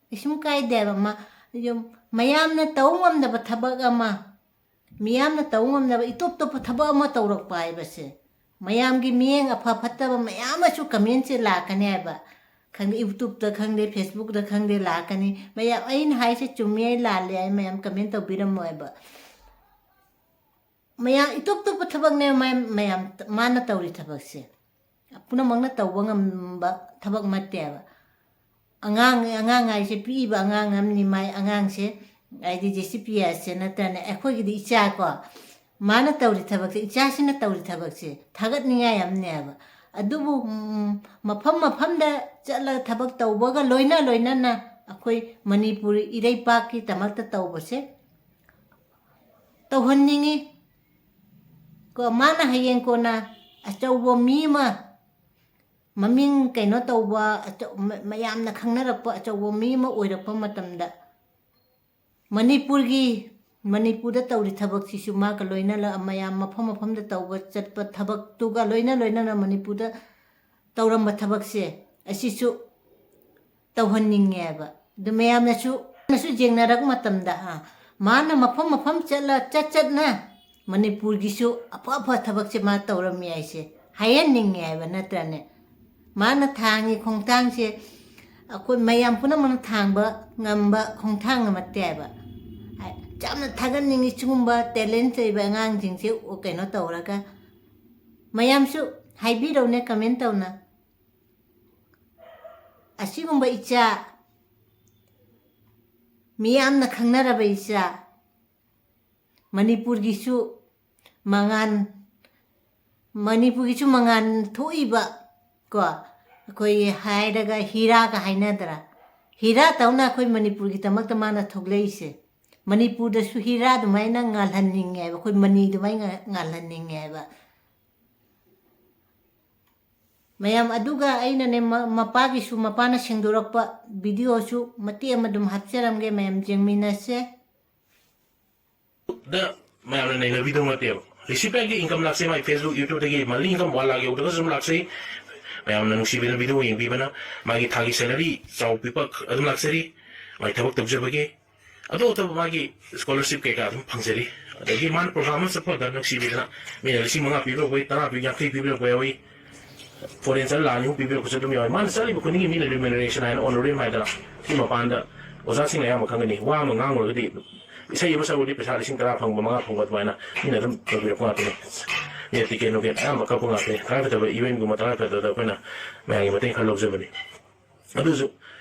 ꯀꯩꯁꯨꯝ ꯀꯥꯏꯗꯦꯕ꯫ ꯃꯥ-, ꯌꯨꯝ-, ꯃꯌꯥꯝꯅ ꯇꯧ ꯉꯝꯗꯕ ꯊꯕꯛ ꯑꯃ, ꯃꯤꯌꯥꯝꯅ ꯇꯧ ꯉꯝꯗꯕ ꯏꯇꯣꯞ ꯇꯣꯞꯄ ꯊꯕꯛ ꯑꯃ ꯇꯧꯔꯛꯄ ꯍꯥꯏꯕꯁꯦ, ꯃꯌꯥꯝꯒꯤ ꯃꯤꯠꯌꯦꯡ ꯑꯐ ꯐꯠꯇꯕ ꯃꯌꯥꯝ ꯑꯃꯁꯨ comment ꯁꯦ ꯂꯥꯛꯀꯅꯤ ꯍꯥꯏꯕ꯫ ꯈꯪꯗꯦ, YouTube ꯇ ꯈꯪꯗꯦ, Facebook ꯇ ꯈꯪꯗꯦ, ꯂꯥꯛꯀꯅꯤ꯫ ꯃꯌꯥꯝ, ꯑꯩꯅ ꯍꯥꯏꯁꯦ ꯆꯨꯝꯃꯤ, ꯑꯩ ꯂꯥꯜꯂꯦ, ꯑꯩ ꯃꯌꯥꯝ comment ꯇꯧꯕꯤꯔꯝꯃꯣ ꯍꯥꯏꯕ꯫ ꯃꯌꯥꯝ ꯏꯇꯣꯞ ꯇꯣꯞꯄ ꯊꯕꯛꯅꯦ ꯃꯌꯥꯝ, ꯃꯌꯥꯝ ꯃꯥꯅ ꯇꯧꯔꯤ ꯊꯕꯛꯁꯦ꯫ ꯄꯨꯝꯅꯃꯛꯅ ꯇꯧꯕ ꯉꯝꯕ ꯊꯕꯛ ꯅꯠꯇꯦꯕ꯫ ꯑꯉꯥꯡ, ꯑꯉꯥꯡ ꯍꯥꯏꯁꯦ ꯄꯤꯛꯏꯕ ꯑꯉꯥꯡ ꯑꯃꯅꯤ, ꯃꯥꯏ ꯑꯉꯥꯡꯁꯦ, ꯍꯥꯏꯗꯤ ꯖꯦꯁꯤꯄꯤꯌꯥꯁꯦ ꯅꯠꯇ꯭ꯔꯅꯦ, ꯑꯩꯈꯣꯏꯒꯤꯗꯤ ꯏꯆꯥ ꯀꯣ, ꯃꯥꯅ ꯇꯧꯔꯤ ꯊꯕꯛꯁꯦ, ꯏꯆꯥꯁꯤꯅ ꯇꯧꯔꯤ ꯊꯕꯛꯁꯦ ꯊꯥꯒꯠꯅꯤꯡꯉꯥꯏ ꯑꯃꯅꯦꯕ꯫ ꯑꯗꯨꯕꯨ, ꯎꯝ, ꯃꯐꯝ ꯃꯐꯝꯗ ꯆꯠꯂꯒ ꯊꯕꯛ ꯇꯧꯕꯒ ꯂꯣꯏꯅ ꯂꯣꯏꯅꯅ ꯑꯩꯈꯣꯏ ꯃꯅꯤꯄꯨꯔ ꯏꯔꯩꯄꯥꯛꯀꯤꯗꯃꯛꯇ ꯇꯧꯕꯁꯦ ꯇꯧꯍꯟꯅꯤꯡꯉꯤ꯫ ꯀꯣ, ꯃꯥꯅ ꯍꯌꯦꯡ ꯀꯣꯟꯅ ꯑꯆꯧꯕ ꯃꯤ ꯑꯃ, ꯃꯃꯤꯡ ꯀꯩꯅꯣ ꯇꯧꯕ, ꯑꯆꯧ-, ꯃ-, ꯃꯌꯥꯝꯅ ꯈꯪꯅꯔꯛꯄ ꯑꯆꯧꯕ ꯃꯤ ꯑꯃ ꯑꯣꯏꯔꯛꯄ ꯃꯇꯝꯗ, ꯃꯅꯤꯄꯨꯔꯒꯤ, ꯃꯅꯤꯄꯨꯔꯗ ꯇꯧꯔꯤ ꯊꯕꯛꯁꯤꯁꯨ ꯃꯥꯒ ꯂꯣꯏꯅꯅ ꯃꯌꯥꯝ ꯃꯐꯝ ꯃꯐꯝꯗ ꯇꯧꯕ ꯆꯠꯄ ꯊꯕꯛꯇꯨꯒ ꯂꯣꯏꯅ ꯂꯣꯏꯅꯅ ꯃꯅꯤꯄꯨꯔꯗ ꯇꯧꯔꯝꯕ ꯊꯕꯛꯁꯦ ꯑꯁꯤꯁꯨ ꯇꯧꯍꯟꯅꯤꯡꯉꯦꯕ꯫ ꯑꯗꯨ ꯃꯌꯥꯝꯅꯁꯨ, ꯅꯁꯨ ꯌꯦꯡꯅꯔꯛ ꯃꯇꯝꯗ, ꯑ, ꯃꯥꯅ ꯃꯐꯝ ꯃꯐꯝ ꯆꯠꯂ, ꯆꯠ ꯆꯠꯅ ꯃꯅꯤꯄꯨꯔꯒꯤꯁꯨ ꯑꯐ ꯑꯐ ꯊꯕꯛꯁꯦ ꯃꯥ ꯇꯧꯔꯝꯃꯤ ꯍꯥꯏꯁꯦ ꯍꯥꯏꯍꯟꯅꯤꯡꯉꯦ ꯍꯥꯏꯕ ꯅꯠꯇ꯭ꯔꯅꯦ? ꯃꯥꯅ ꯊꯥꯡꯉꯤ ꯈꯣꯡꯊꯥꯡꯁꯦ ꯑꯩꯈꯣꯏ ꯃꯌꯥꯝ ꯄꯨꯝꯅꯃꯛꯅ ꯊꯥꯡꯕ ꯉꯝꯕ ꯈꯣꯡꯊꯥꯡ ꯑꯃꯠꯇꯦ ꯍꯥꯏꯕ꯫ ꯍꯥꯏ-, ꯌꯥꯝꯅ ꯊꯥꯒꯠꯅꯤꯡꯉꯤ ꯁꯤꯒꯨꯝꯕ talent ꯂꯩꯕ ꯑꯉꯥꯡꯁꯤꯡꯁꯦ, ꯑꯣ, ꯀꯩꯅꯣ ꯇꯧꯔꯒ꯫ ꯃꯌꯥꯝꯁꯨ ꯍꯥꯏꯕꯤꯔꯧꯅꯦ comment ꯇꯧꯅ꯫ ꯑꯁꯤꯒꯨꯝꯕ ꯏꯆꯥ, ꯃꯤꯌꯥꯝꯅ ꯈꯪꯅꯔꯕ ꯏꯆꯥ, ꯃꯅꯤꯄꯨꯔꯒꯤꯁꯨ ꯃꯉꯥꯜ, ꯃꯅꯤꯄꯨꯔꯒꯤꯁꯨ ꯃꯉꯥꯜ ꯊꯣꯛꯏꯕ, ꯀꯣ, ꯑꯩꯈꯣꯏ ꯍꯥꯏꯔꯒ ꯍꯤꯔꯥꯒ ꯍꯥꯏꯅꯗ꯭ꯔꯥ? ꯍꯤꯔꯥ ꯇꯧꯅ ꯑꯩꯈꯣꯏ ꯃꯅꯤꯄꯨꯔꯒꯤꯗꯃꯛꯇ ꯃꯥꯅ ꯊꯣꯛꯂꯛꯏꯁꯦ꯫ ꯃꯅꯤꯄꯨꯔꯗꯁꯨ ꯍꯤꯔꯥ ꯑꯗꯨꯃꯥꯏꯅ ꯉꯥꯜꯍꯟꯅꯤꯡꯉꯦ ꯍꯥꯏꯕ, ꯑꯩꯈꯣꯏ ꯃꯅꯤ ꯑꯗꯨꯃꯥꯏꯅ ꯉꯥꯜꯍꯟꯅꯤꯡꯉꯦ ꯍꯥꯏꯕ꯫ ꯃꯌꯥꯝ ꯑꯗꯨꯒ ꯑꯩꯅꯅꯦ, ꯃ-, ꯃꯄꯥꯒꯤꯁꯨ, ꯃꯄꯥꯅ ꯁꯦꯡꯗꯣꯔꯛꯄ videoꯁꯨ ꯃꯇꯦꯛ ꯑꯃ ꯑꯗꯨꯝ ꯍꯥꯞꯆꯔꯝꯒꯦ, ꯃꯌꯥꯝ ꯌꯦꯡꯃꯤꯟꯅꯁꯦ꯫ ꯗ ꯃꯌꯥꯝꯅ ꯅꯩꯅꯕꯤꯗꯧ ꯅꯠꯇꯦꯕ꯫ ꯔꯤꯁꯤꯄꯤꯌꯥꯒꯤ income ꯂꯥꯛꯁꯦ, ꯃꯥꯒꯤ Facebook, YouTubeꯇꯒꯤ monthly income one lakh ꯌꯧꯗ꯭ꯔꯒꯁꯨ ꯑꯗꯨꯝ ꯂꯥꯛꯆꯩ꯫ ꯃꯌꯥꯝꯅ ꯅꯨꯡꯁꯤꯕꯤꯗꯨꯅ video ꯌꯦꯡꯕꯤꯕꯅ ꯃꯥꯒꯤ ꯊꯥꯒꯤ salary ꯆꯥꯎ ꯄꯤꯛꯄ ꯑꯗꯨꯝ ꯂꯥꯛꯆꯔꯤ꯫ ꯃꯥꯒꯤ ꯊꯕꯛ ꯇꯧꯖꯕꯒꯤ ꯑꯇꯣꯞ ꯑꯇꯣꯞꯄ ꯃꯥꯒꯤ scholarship ꯀꯩꯀꯥ ꯑꯗꯨꯝ ꯐꯪꯖꯔꯤ꯫ ꯑꯗꯒꯤ ꯃꯥꯅ program ꯑꯃ ꯆꯠꯄꯗ ꯅꯨꯡꯁꯤꯕꯤꯗꯅ ꯃꯤꯅ ꯂꯤꯁꯤꯡ ꯃꯉꯥ ꯄꯤꯕꯤꯔꯛꯄ ꯌꯥꯎꯏ, ꯇꯔꯥ ꯄꯤ, ꯌꯥꯡꯈꯩ ꯄꯤꯕꯤꯔꯛꯄ ꯌꯥꯎꯏ꯫ Foreign ꯆꯠꯂ ꯂꯥꯛ ꯑꯅꯤ ꯑꯍꯨꯝ ꯄꯤꯕꯤꯔꯛꯄꯁꯨ ꯑꯗꯨꯝ ꯌꯥꯎꯏ꯫ ꯃꯥꯅ ꯆꯠꯂꯤꯕ ꯈꯨꯗꯤꯡꯒꯤ ꯃꯤꯅ remuneration ꯍꯥꯏꯅ honorarium ꯍꯥꯏꯗꯅ ꯁꯤ ꯃꯄꯥꯟꯗ ꯑꯣꯖꯥꯁꯤꯡꯅ ꯑꯌꯥꯝꯕ ꯈꯪꯒꯅꯤ꯫ ꯋꯥ ꯑꯃ ꯉꯥꯡꯉꯨꯔꯒꯗꯤ ꯏꯁꯩ ꯑꯃ ꯁꯛꯎꯔꯗꯤ ꯄꯩꯁꯥ ꯂꯤꯁꯤꯡ ꯇꯔꯥ ꯐꯪꯕ, ꯃꯉꯥ ꯐꯪꯕ ꯑꯗꯨꯃꯥꯏꯅ ꯃꯤꯅ ꯑꯗꯨꯝ ꯇꯧꯕꯤꯔꯛꯄ ꯉꯥꯛꯇꯅꯤ꯫ ꯃꯤꯅ ticket ꯅꯨꯡꯀꯦꯠ ꯑꯌꯥꯝꯕ ꯀꯛꯄ ꯉꯥꯛꯇꯅꯤ꯫ ꯇꯉꯥꯏ ꯐꯗꯕ eventꯒꯨꯝꯕ ꯇꯉꯥꯏ ꯐꯗꯕꯗ ꯑꯩꯈꯣꯏꯅ ꯃꯌꯥꯝꯒꯤ ꯃꯇꯦꯡ ꯈꯔ ꯂꯧꯖꯕꯅꯤ꯫ ꯑꯗꯨꯁꯨ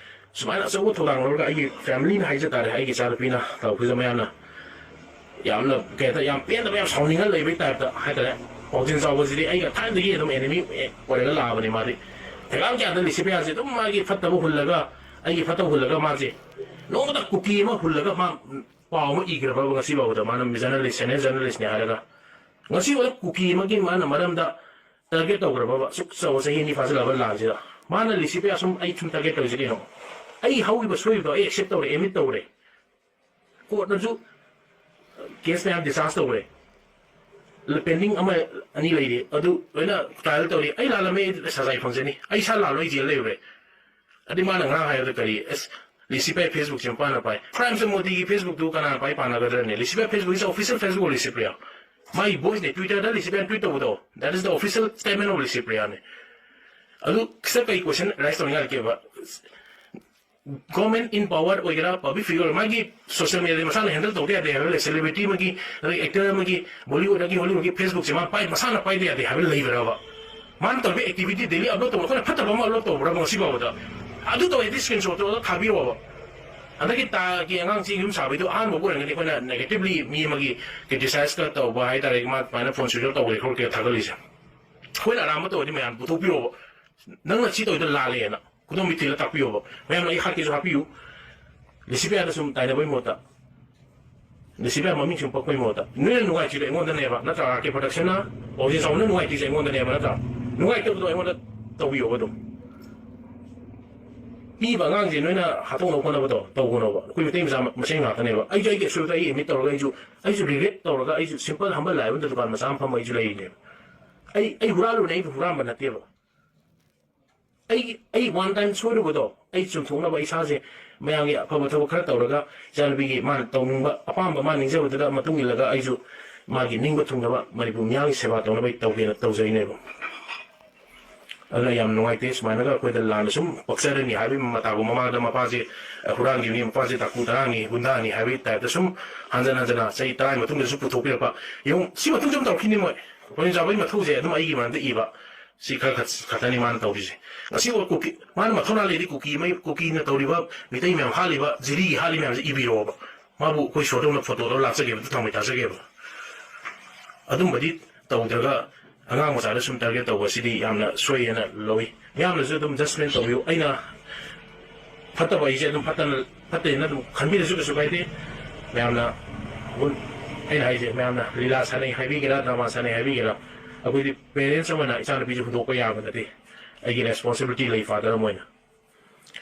ꯁꯨꯃꯥꯏꯅ ꯑꯆꯧꯕ ꯊꯧꯗꯥꯡ ꯂꯧꯔꯒ ꯑꯩꯒꯤ familyꯅ ꯍꯥꯏꯖ ꯇꯥꯔꯦ, ꯑꯩꯒꯤ ꯏꯆꯥꯅꯨꯄꯤꯅ ꯇꯧꯈꯤꯕ ꯃꯌꯥꯝꯅ ꯌꯥꯝꯅ ꯀꯩ ꯍꯥꯏꯇꯥꯔꯦ, ꯌꯥꯝ ꯄꯦꯟꯗꯕ, ꯌꯥꯝ ꯁꯥꯎꯅꯤꯡꯉ ꯂꯩꯕꯩ typeꯇ ꯍꯥꯏꯇꯥꯔꯦ꯫ ꯄꯥꯎꯖꯦꯟ ꯆꯥꯎꯕꯁꯤꯗꯤ ꯑꯩꯒ ꯊꯥꯏꯅꯗꯒꯤ ꯑꯗꯨꯝ enemy ꯑꯣꯏꯔꯒ ꯂꯥꯛꯑꯕꯅꯦ꯫ ꯃꯥꯗꯤ ꯍꯪꯒꯥꯝ ꯀꯌꯥꯗ ꯂꯤꯁꯤꯄ꯭ꯔꯤꯌꯥꯁꯦ ꯑꯗꯨꯝ ꯃꯥꯒꯤ ꯐꯠꯇꯕ ꯍꯨꯜꯂꯒ, ꯑꯩꯒꯤ ꯐꯠꯇꯕ ꯍꯨꯜꯂꯒ, ꯃꯥꯁꯦ ꯅꯣꯡꯃꯇ ꯀꯨꯀꯤ ꯑꯃ ꯍꯨꯜꯂꯒ ꯃꯥ ꯄꯥꯎ ꯑꯃ ꯏꯈ꯭ꯔꯕ ꯉꯁꯤ ꯐꯥꯎꯕꯗ? ꯃꯥꯅ journalist, senior journalistꯅꯦ ꯍꯥꯏꯔꯒ ꯉꯁꯤ ꯐꯥꯎꯗ ꯀꯨꯀꯤ ꯑꯃꯒꯤ ꯃꯥꯅ ꯃꯔꯝꯗ target ꯇꯧꯈ꯭ꯔꯕꯕ? ꯁꯨꯛ ꯆꯥꯎꯕ ꯆꯍꯤ ꯑꯅꯤ ꯐꯥꯖꯤꯜꯂꯛꯑꯕ ꯂꯥꯟꯁꯤꯗ ꯃꯥꯅ ꯂꯤꯁꯤꯄ꯭ꯔꯤꯌꯥ ꯁꯨꯝ, ꯑꯩ ꯁꯨꯝ target ꯇꯧꯔꯤꯁꯦ ꯀꯩꯅꯣ? ꯑꯩ ꯍꯧꯈꯤꯕ ꯁꯣꯏꯕꯗꯣ ꯑꯩ accept ꯇꯧꯔꯦ, admit ꯇꯧꯔꯦ꯫ Courtꯅꯁꯨ case ꯃꯌꯥꯝ discharge ꯇꯧꯈ꯭ꯔꯦ꯫ Pending ꯑꯃ ꯑꯅꯤ ꯂꯩꯔꯤ, ꯑꯗꯨ ꯂꯣꯏꯅ trial ꯇꯧꯔꯤ꯫ ꯑꯩ ꯂꯥꯜꯂꯝꯃꯦ, ꯑꯩ ꯁꯖꯥ ꯐꯪꯖꯅꯤ꯫ ꯑꯩ ꯏꯁꯥ ꯂꯥꯜꯂꯣꯏ, ꯑꯩ jail ꯂꯩꯔꯨꯔꯦ꯫ ꯑꯗꯩ ꯃꯥꯅ ꯉꯔꯥꯡ ꯍꯥꯏꯕꯗ ꯀꯔꯤ, ꯑꯁ, ꯂꯤꯁꯤꯄ꯭ꯔꯤꯌꯥ Facebookꯁꯦ ꯃꯄꯥꯅ ꯄꯥꯏ꯫ Prime Minister ꯃꯣꯗꯤꯒꯤ Facebookꯇꯨ ꯀꯅꯥꯅ ꯄꯥꯏ ꯄꯥꯅꯒꯗ꯭ꯔꯅꯦ? Licypriya Facebook is official Facebook of Licypriya. ꯃꯥꯒꯤ voiceꯅꯦ, Twitterꯗ ꯂꯤꯁꯤꯄ꯭ꯔꯤꯌꯥꯅ tweet ꯇꯧꯕꯗꯣ, that is the official statement of ꯂꯤꯁꯤꯄ꯭ꯔꯤꯌꯥꯅꯦ꯫ ꯑꯗꯨ ꯁꯤꯗ ꯀꯩ question raise ꯇꯧꯅꯤꯡꯉꯥꯏ ꯂꯩꯒꯦꯕ? Government in power ꯑꯣꯏꯒꯦꯔꯥ, public figure, ꯃꯥꯒꯤ social mediaꯗꯤ ꯃꯁꯥꯅ handle ꯇꯧꯗ ꯌꯥꯗꯦ ꯍꯥꯏꯕ ꯂꯩ꯫ Celebrity ꯑꯃꯒꯤ, ꯑꯗꯒꯤ actor ꯑꯃꯒꯤ, Bollywoodꯇꯒꯤ Hollywoodꯀꯤ Facebookꯁꯦ ꯃꯥ ꯄꯥꯏ-, ꯃꯁꯥꯅ ꯄꯥꯏꯗ ꯌꯥꯗꯦ ꯍꯥꯏꯕ ꯂꯩꯕ꯭ꯔꯕ? ꯃꯥꯅ ꯇꯧꯔꯤꯕ activity daily upload ꯇꯧꯕ, ꯑꯩꯈꯣꯏꯅ ꯐꯠꯇꯕ ꯑꯃ upload ꯇꯧꯕ꯭ꯔꯕ ꯉꯁꯤ ꯐꯥꯎꯕꯗ? ꯑꯗꯨ ꯇꯧꯔꯗꯤ screenshot ꯇꯧꯔꯒ ꯊꯥꯕꯤꯔꯛꯑꯣꯕ꯫ ꯍꯟꯗꯛꯀꯤ ꯇꯥꯒꯤ ꯑꯉꯥꯡꯁꯤ ꯌꯨꯝ ꯁꯥꯕꯩꯗꯣ ꯑꯍꯥꯟꯕ ꯑꯣꯏꯔꯒꯗꯤ ꯑꯩꯈꯣꯏꯅ negatively ꯃꯤ ꯑꯃꯒꯤ criticizeꯀ ꯇꯧꯕ ꯍꯥꯏꯇꯥꯔꯦ, ꯃꯥ ꯑꯗꯨꯃꯥꯏꯅ phone switch off ꯇꯧꯕꯒꯤ ꯈꯣꯠꯀꯦ ꯊꯥꯒꯠꯂꯤꯁꯦ꯫ ꯑꯩꯈꯣꯏꯅ ꯑꯔꯥꯟꯕ ꯇꯧꯔꯗꯤ ꯃꯌꯥꯝ ꯄꯨꯊꯣꯛꯄꯤꯔꯛꯑꯣꯕ꯫ ꯅꯪꯅ ꯁꯤ ꯇꯧꯔꯤꯗꯣ ꯂꯥꯜꯂꯦꯅ ꯈꯨꯗꯣꯝꯕꯤ ꯊꯤꯜꯂ ꯇꯥꯛꯄꯤꯌꯣꯕ꯫ ꯃꯌꯥꯝꯅ ꯑꯩ ꯍꯥꯠꯀꯦꯁꯨ ꯍꯥꯠꯄꯤꯌꯨ꯫ ꯂꯤꯁꯤꯄ꯭ꯔꯤꯌꯥꯗ ꯁꯨꯝ ꯇꯥꯏꯅꯕꯩ ꯃꯍꯨꯠꯇ, ꯂꯤꯁꯤꯄ꯭ꯔꯤꯌꯥ ꯃꯃꯤꯡ ꯁꯨꯝ ꯄꯛꯄꯩ ꯃꯍꯨꯠꯇ, ꯅꯣꯏꯅ ꯅꯨꯡꯉꯥꯏꯇ꯭ꯔꯤꯗꯣ ꯑꯩꯉꯣꯟꯗꯅꯦꯕ, ꯅꯠꯇ꯭ꯔꯥ? ꯑꯥꯔ ꯀꯦ ꯄ꯭ꯔꯗꯛꯁꯟꯅ, ꯄꯥꯎꯖꯦꯟ ꯆꯥꯎꯕꯅ ꯅꯨꯡꯉꯥꯏꯇ꯭ꯔꯤꯁꯦ ꯑꯩꯉꯣꯟꯗꯅꯦꯕ, ꯅꯠꯇ꯭ꯔꯥ? ꯅꯨꯡꯉꯥꯏꯇꯕꯗꯣ ꯑꯩꯉꯣꯟꯗ ꯇꯧꯕꯤꯌꯣꯕ ꯑꯗꯨꯝ꯫ ꯄꯤꯕ ꯑꯉꯥꯡꯁꯦ ꯅꯣꯏꯅ ꯍꯥꯠꯇꯣꯛꯅꯕ ꯍꯣꯠꯅꯕꯗꯣ ꯇꯧꯒꯅꯣꯕ꯫ ꯑꯩꯈꯣꯏ ꯃꯩꯇꯩ ꯃꯆꯥ ꯃꯁꯦꯟ ꯉꯥꯛꯇꯅꯦꯕ꯫ ꯑꯩꯁꯨ ꯑꯩꯒꯤ ꯑꯁꯣꯏꯕꯗꯣ ꯑꯩ admit ꯇꯧꯔꯒ, ꯑꯩꯁꯨ, ꯑꯩꯁꯨ regret ꯇꯧꯔꯒ, ꯑꯩꯁꯨ simple humble life ꯑꯃꯗ ꯗꯨꯀꯥꯟ ꯃꯆꯥ ꯑꯃ ꯐꯝꯃ ꯑꯩꯁꯨ ꯂꯩꯔꯤꯅꯦꯕ꯫ ꯑꯩ, ꯑꯩ ꯍꯨꯔꯥꯜꯂꯨꯕꯅꯦ, ꯑꯩ ꯍꯨꯔꯥꯟꯕ ꯅꯠꯇꯦꯕ꯫ ꯑꯩꯒꯤ, ꯑꯩ one time ꯁꯣꯏꯔꯨꯕꯗꯣ ꯑꯩ ꯆꯨꯝꯊꯣꯛꯅꯕ ꯏꯁꯥꯁꯦ ꯃꯌꯥꯝꯒꯤ ꯑꯐꯕ ꯊꯕꯛ ꯈꯔ ꯇꯧꯔꯒ, ꯏꯆꯥꯅꯨꯄꯤꯒꯤ ꯃꯥꯅ ꯇꯧꯅꯤꯡꯕ ꯑꯄꯥꯝꯕ, ꯃꯥꯅ ꯅꯤꯡꯖꯕꯗꯨꯗ ꯃꯇꯨꯡ ꯏꯜꯂꯒ ꯑꯩꯁꯨ ꯃꯥꯒꯤ ꯅꯤꯡꯕ ꯊꯨꯡꯅꯕ ꯃꯅꯤꯄꯨꯔ ꯃꯤꯌꯥꯝꯒꯤ ꯁꯦꯕꯥ ꯇꯧꯅꯕ ꯑꯩ ꯇꯧꯒꯦꯅ ꯇꯧꯖꯩꯅꯦꯕ꯫ ꯑꯗꯨꯅ ꯌꯥꯝ ꯅꯨꯡꯉꯥꯏꯇꯦ, ꯁꯨꯃꯥꯏꯅꯒ ꯑꯩꯈꯣꯏꯗ ꯂꯥꯟꯅ ꯁꯨꯝ ꯄꯛꯆꯔꯅꯤ ꯍꯥꯏꯕꯒꯤ ꯃꯇꯥꯒꯨꯝ ꯃꯃꯥꯡꯗ ꯃꯄꯥꯁꯦ ꯍꯨꯔꯥꯟꯈꯤꯕꯅꯤ, ꯃꯄꯥꯁꯦ ꯗꯥꯀꯨ ꯇꯔꯥꯅꯤ, ꯒꯨꯟꯗꯥꯅꯤ ꯍꯥꯏꯕꯒꯤ typeꯇ ꯁꯨꯝ ꯍꯟꯖꯟ ꯍꯟꯖꯟꯅ ꯆꯍꯤ ꯇꯔꯥꯒꯤ ꯃꯇꯨꯡꯗꯁꯨ ꯄꯨꯊꯣꯛꯄꯤꯔꯛꯄ꯫ ꯌꯦꯡꯉꯨ, ꯁꯤ ꯃꯇꯨꯡꯁꯨ ꯑꯗꯨꯝ ꯇꯧꯔꯛꯈꯤꯅꯤ ꯃꯣꯏ꯫ ꯄꯥꯎꯖꯦꯟ ꯆꯥꯎꯕꯒꯤ ꯃꯊꯧꯁꯦ ꯑꯗꯨꯝ ꯑꯩꯒꯤ ꯃꯔꯝꯗ ꯏꯕ꯫ ꯁꯤ ꯈꯔ ꯈꯛ-, ꯈꯛꯇꯅꯤ ꯃꯥꯅ ꯇꯧꯔꯤꯁꯦ꯫ ꯉꯁꯤ ꯐꯥꯎ ꯀꯨꯀꯤ, ꯃꯥꯅ ꯃꯊꯧꯅꯥ ꯂꯩꯔꯗꯤ ꯀꯨꯀꯤ ꯃꯩ-, ꯀꯨꯀꯤꯅ ꯇꯧꯔꯤꯕ, ꯃꯤꯇꯩ ꯃꯌꯥꯝ ꯍꯥꯠꯂꯤꯕ, ꯖꯤꯔꯤ ꯍꯥꯠꯂꯤ ꯃꯌꯥꯝꯁꯦ ꯏꯕꯤꯔꯛꯑꯣꯕ꯫ ꯃꯥꯕꯨ ꯑꯩꯈꯣꯏ ꯁꯣꯔꯗꯧꯅ photo ꯂꯧꯔ ꯂꯥꯛꯆꯒꯦꯕ, ꯑꯗꯨ ꯊꯥꯡꯃꯩ ꯊꯥꯖꯒꯦꯕ꯫ ꯑꯗꯨꯝꯕꯗꯤ ꯇꯧꯗ꯭ꯔꯒ ꯑꯉꯥꯡ ꯃꯆꯥꯗ ꯁꯨꯝ target ꯇꯧꯕ ꯁꯤꯗꯤ ꯌꯥꯝꯅ ꯁꯣꯏ ꯍꯥꯏꯅ ꯂꯧꯏ꯫ ꯃꯌꯥꯝꯅꯁꯨ ꯑꯗꯨꯝ judgment ꯇꯧꯕꯤꯌꯨ꯫ ꯑꯩꯅ ꯐꯠꯇꯕ ꯑꯩꯁꯦ ꯑꯗꯨꯝ ꯐꯠꯇꯅ, ꯐꯠꯇꯦꯅ ꯑꯗꯨꯝ ꯈꯟꯕꯤꯔꯁꯨ ꯀꯩꯁꯨ ꯀꯥꯏꯗꯦ꯫ ꯃꯌꯥꯝꯅ, ꯑꯩꯅ ꯍꯥꯏꯁꯦ, ꯃꯌꯥꯝꯅ ꯂꯤꯂꯥ ꯁꯥꯟꯅꯩ ꯍꯥꯏꯕꯤꯒꯦꯔꯥ, drama ꯁꯥꯟꯅꯩ ꯍꯥꯏꯕꯤꯒꯦꯔꯥ, ꯑꯩꯈꯣꯏꯗꯤ parents ꯑꯃꯅ ꯏꯆꯥꯅꯨꯄꯤꯁꯦ ꯍꯨꯟꯗꯣꯛꯄ ꯌꯥꯕ ꯅꯠꯇꯦ꯫ ꯑꯩꯒꯤ responsibility ꯂꯩ father ꯑꯃ ꯑꯣꯏꯅ꯫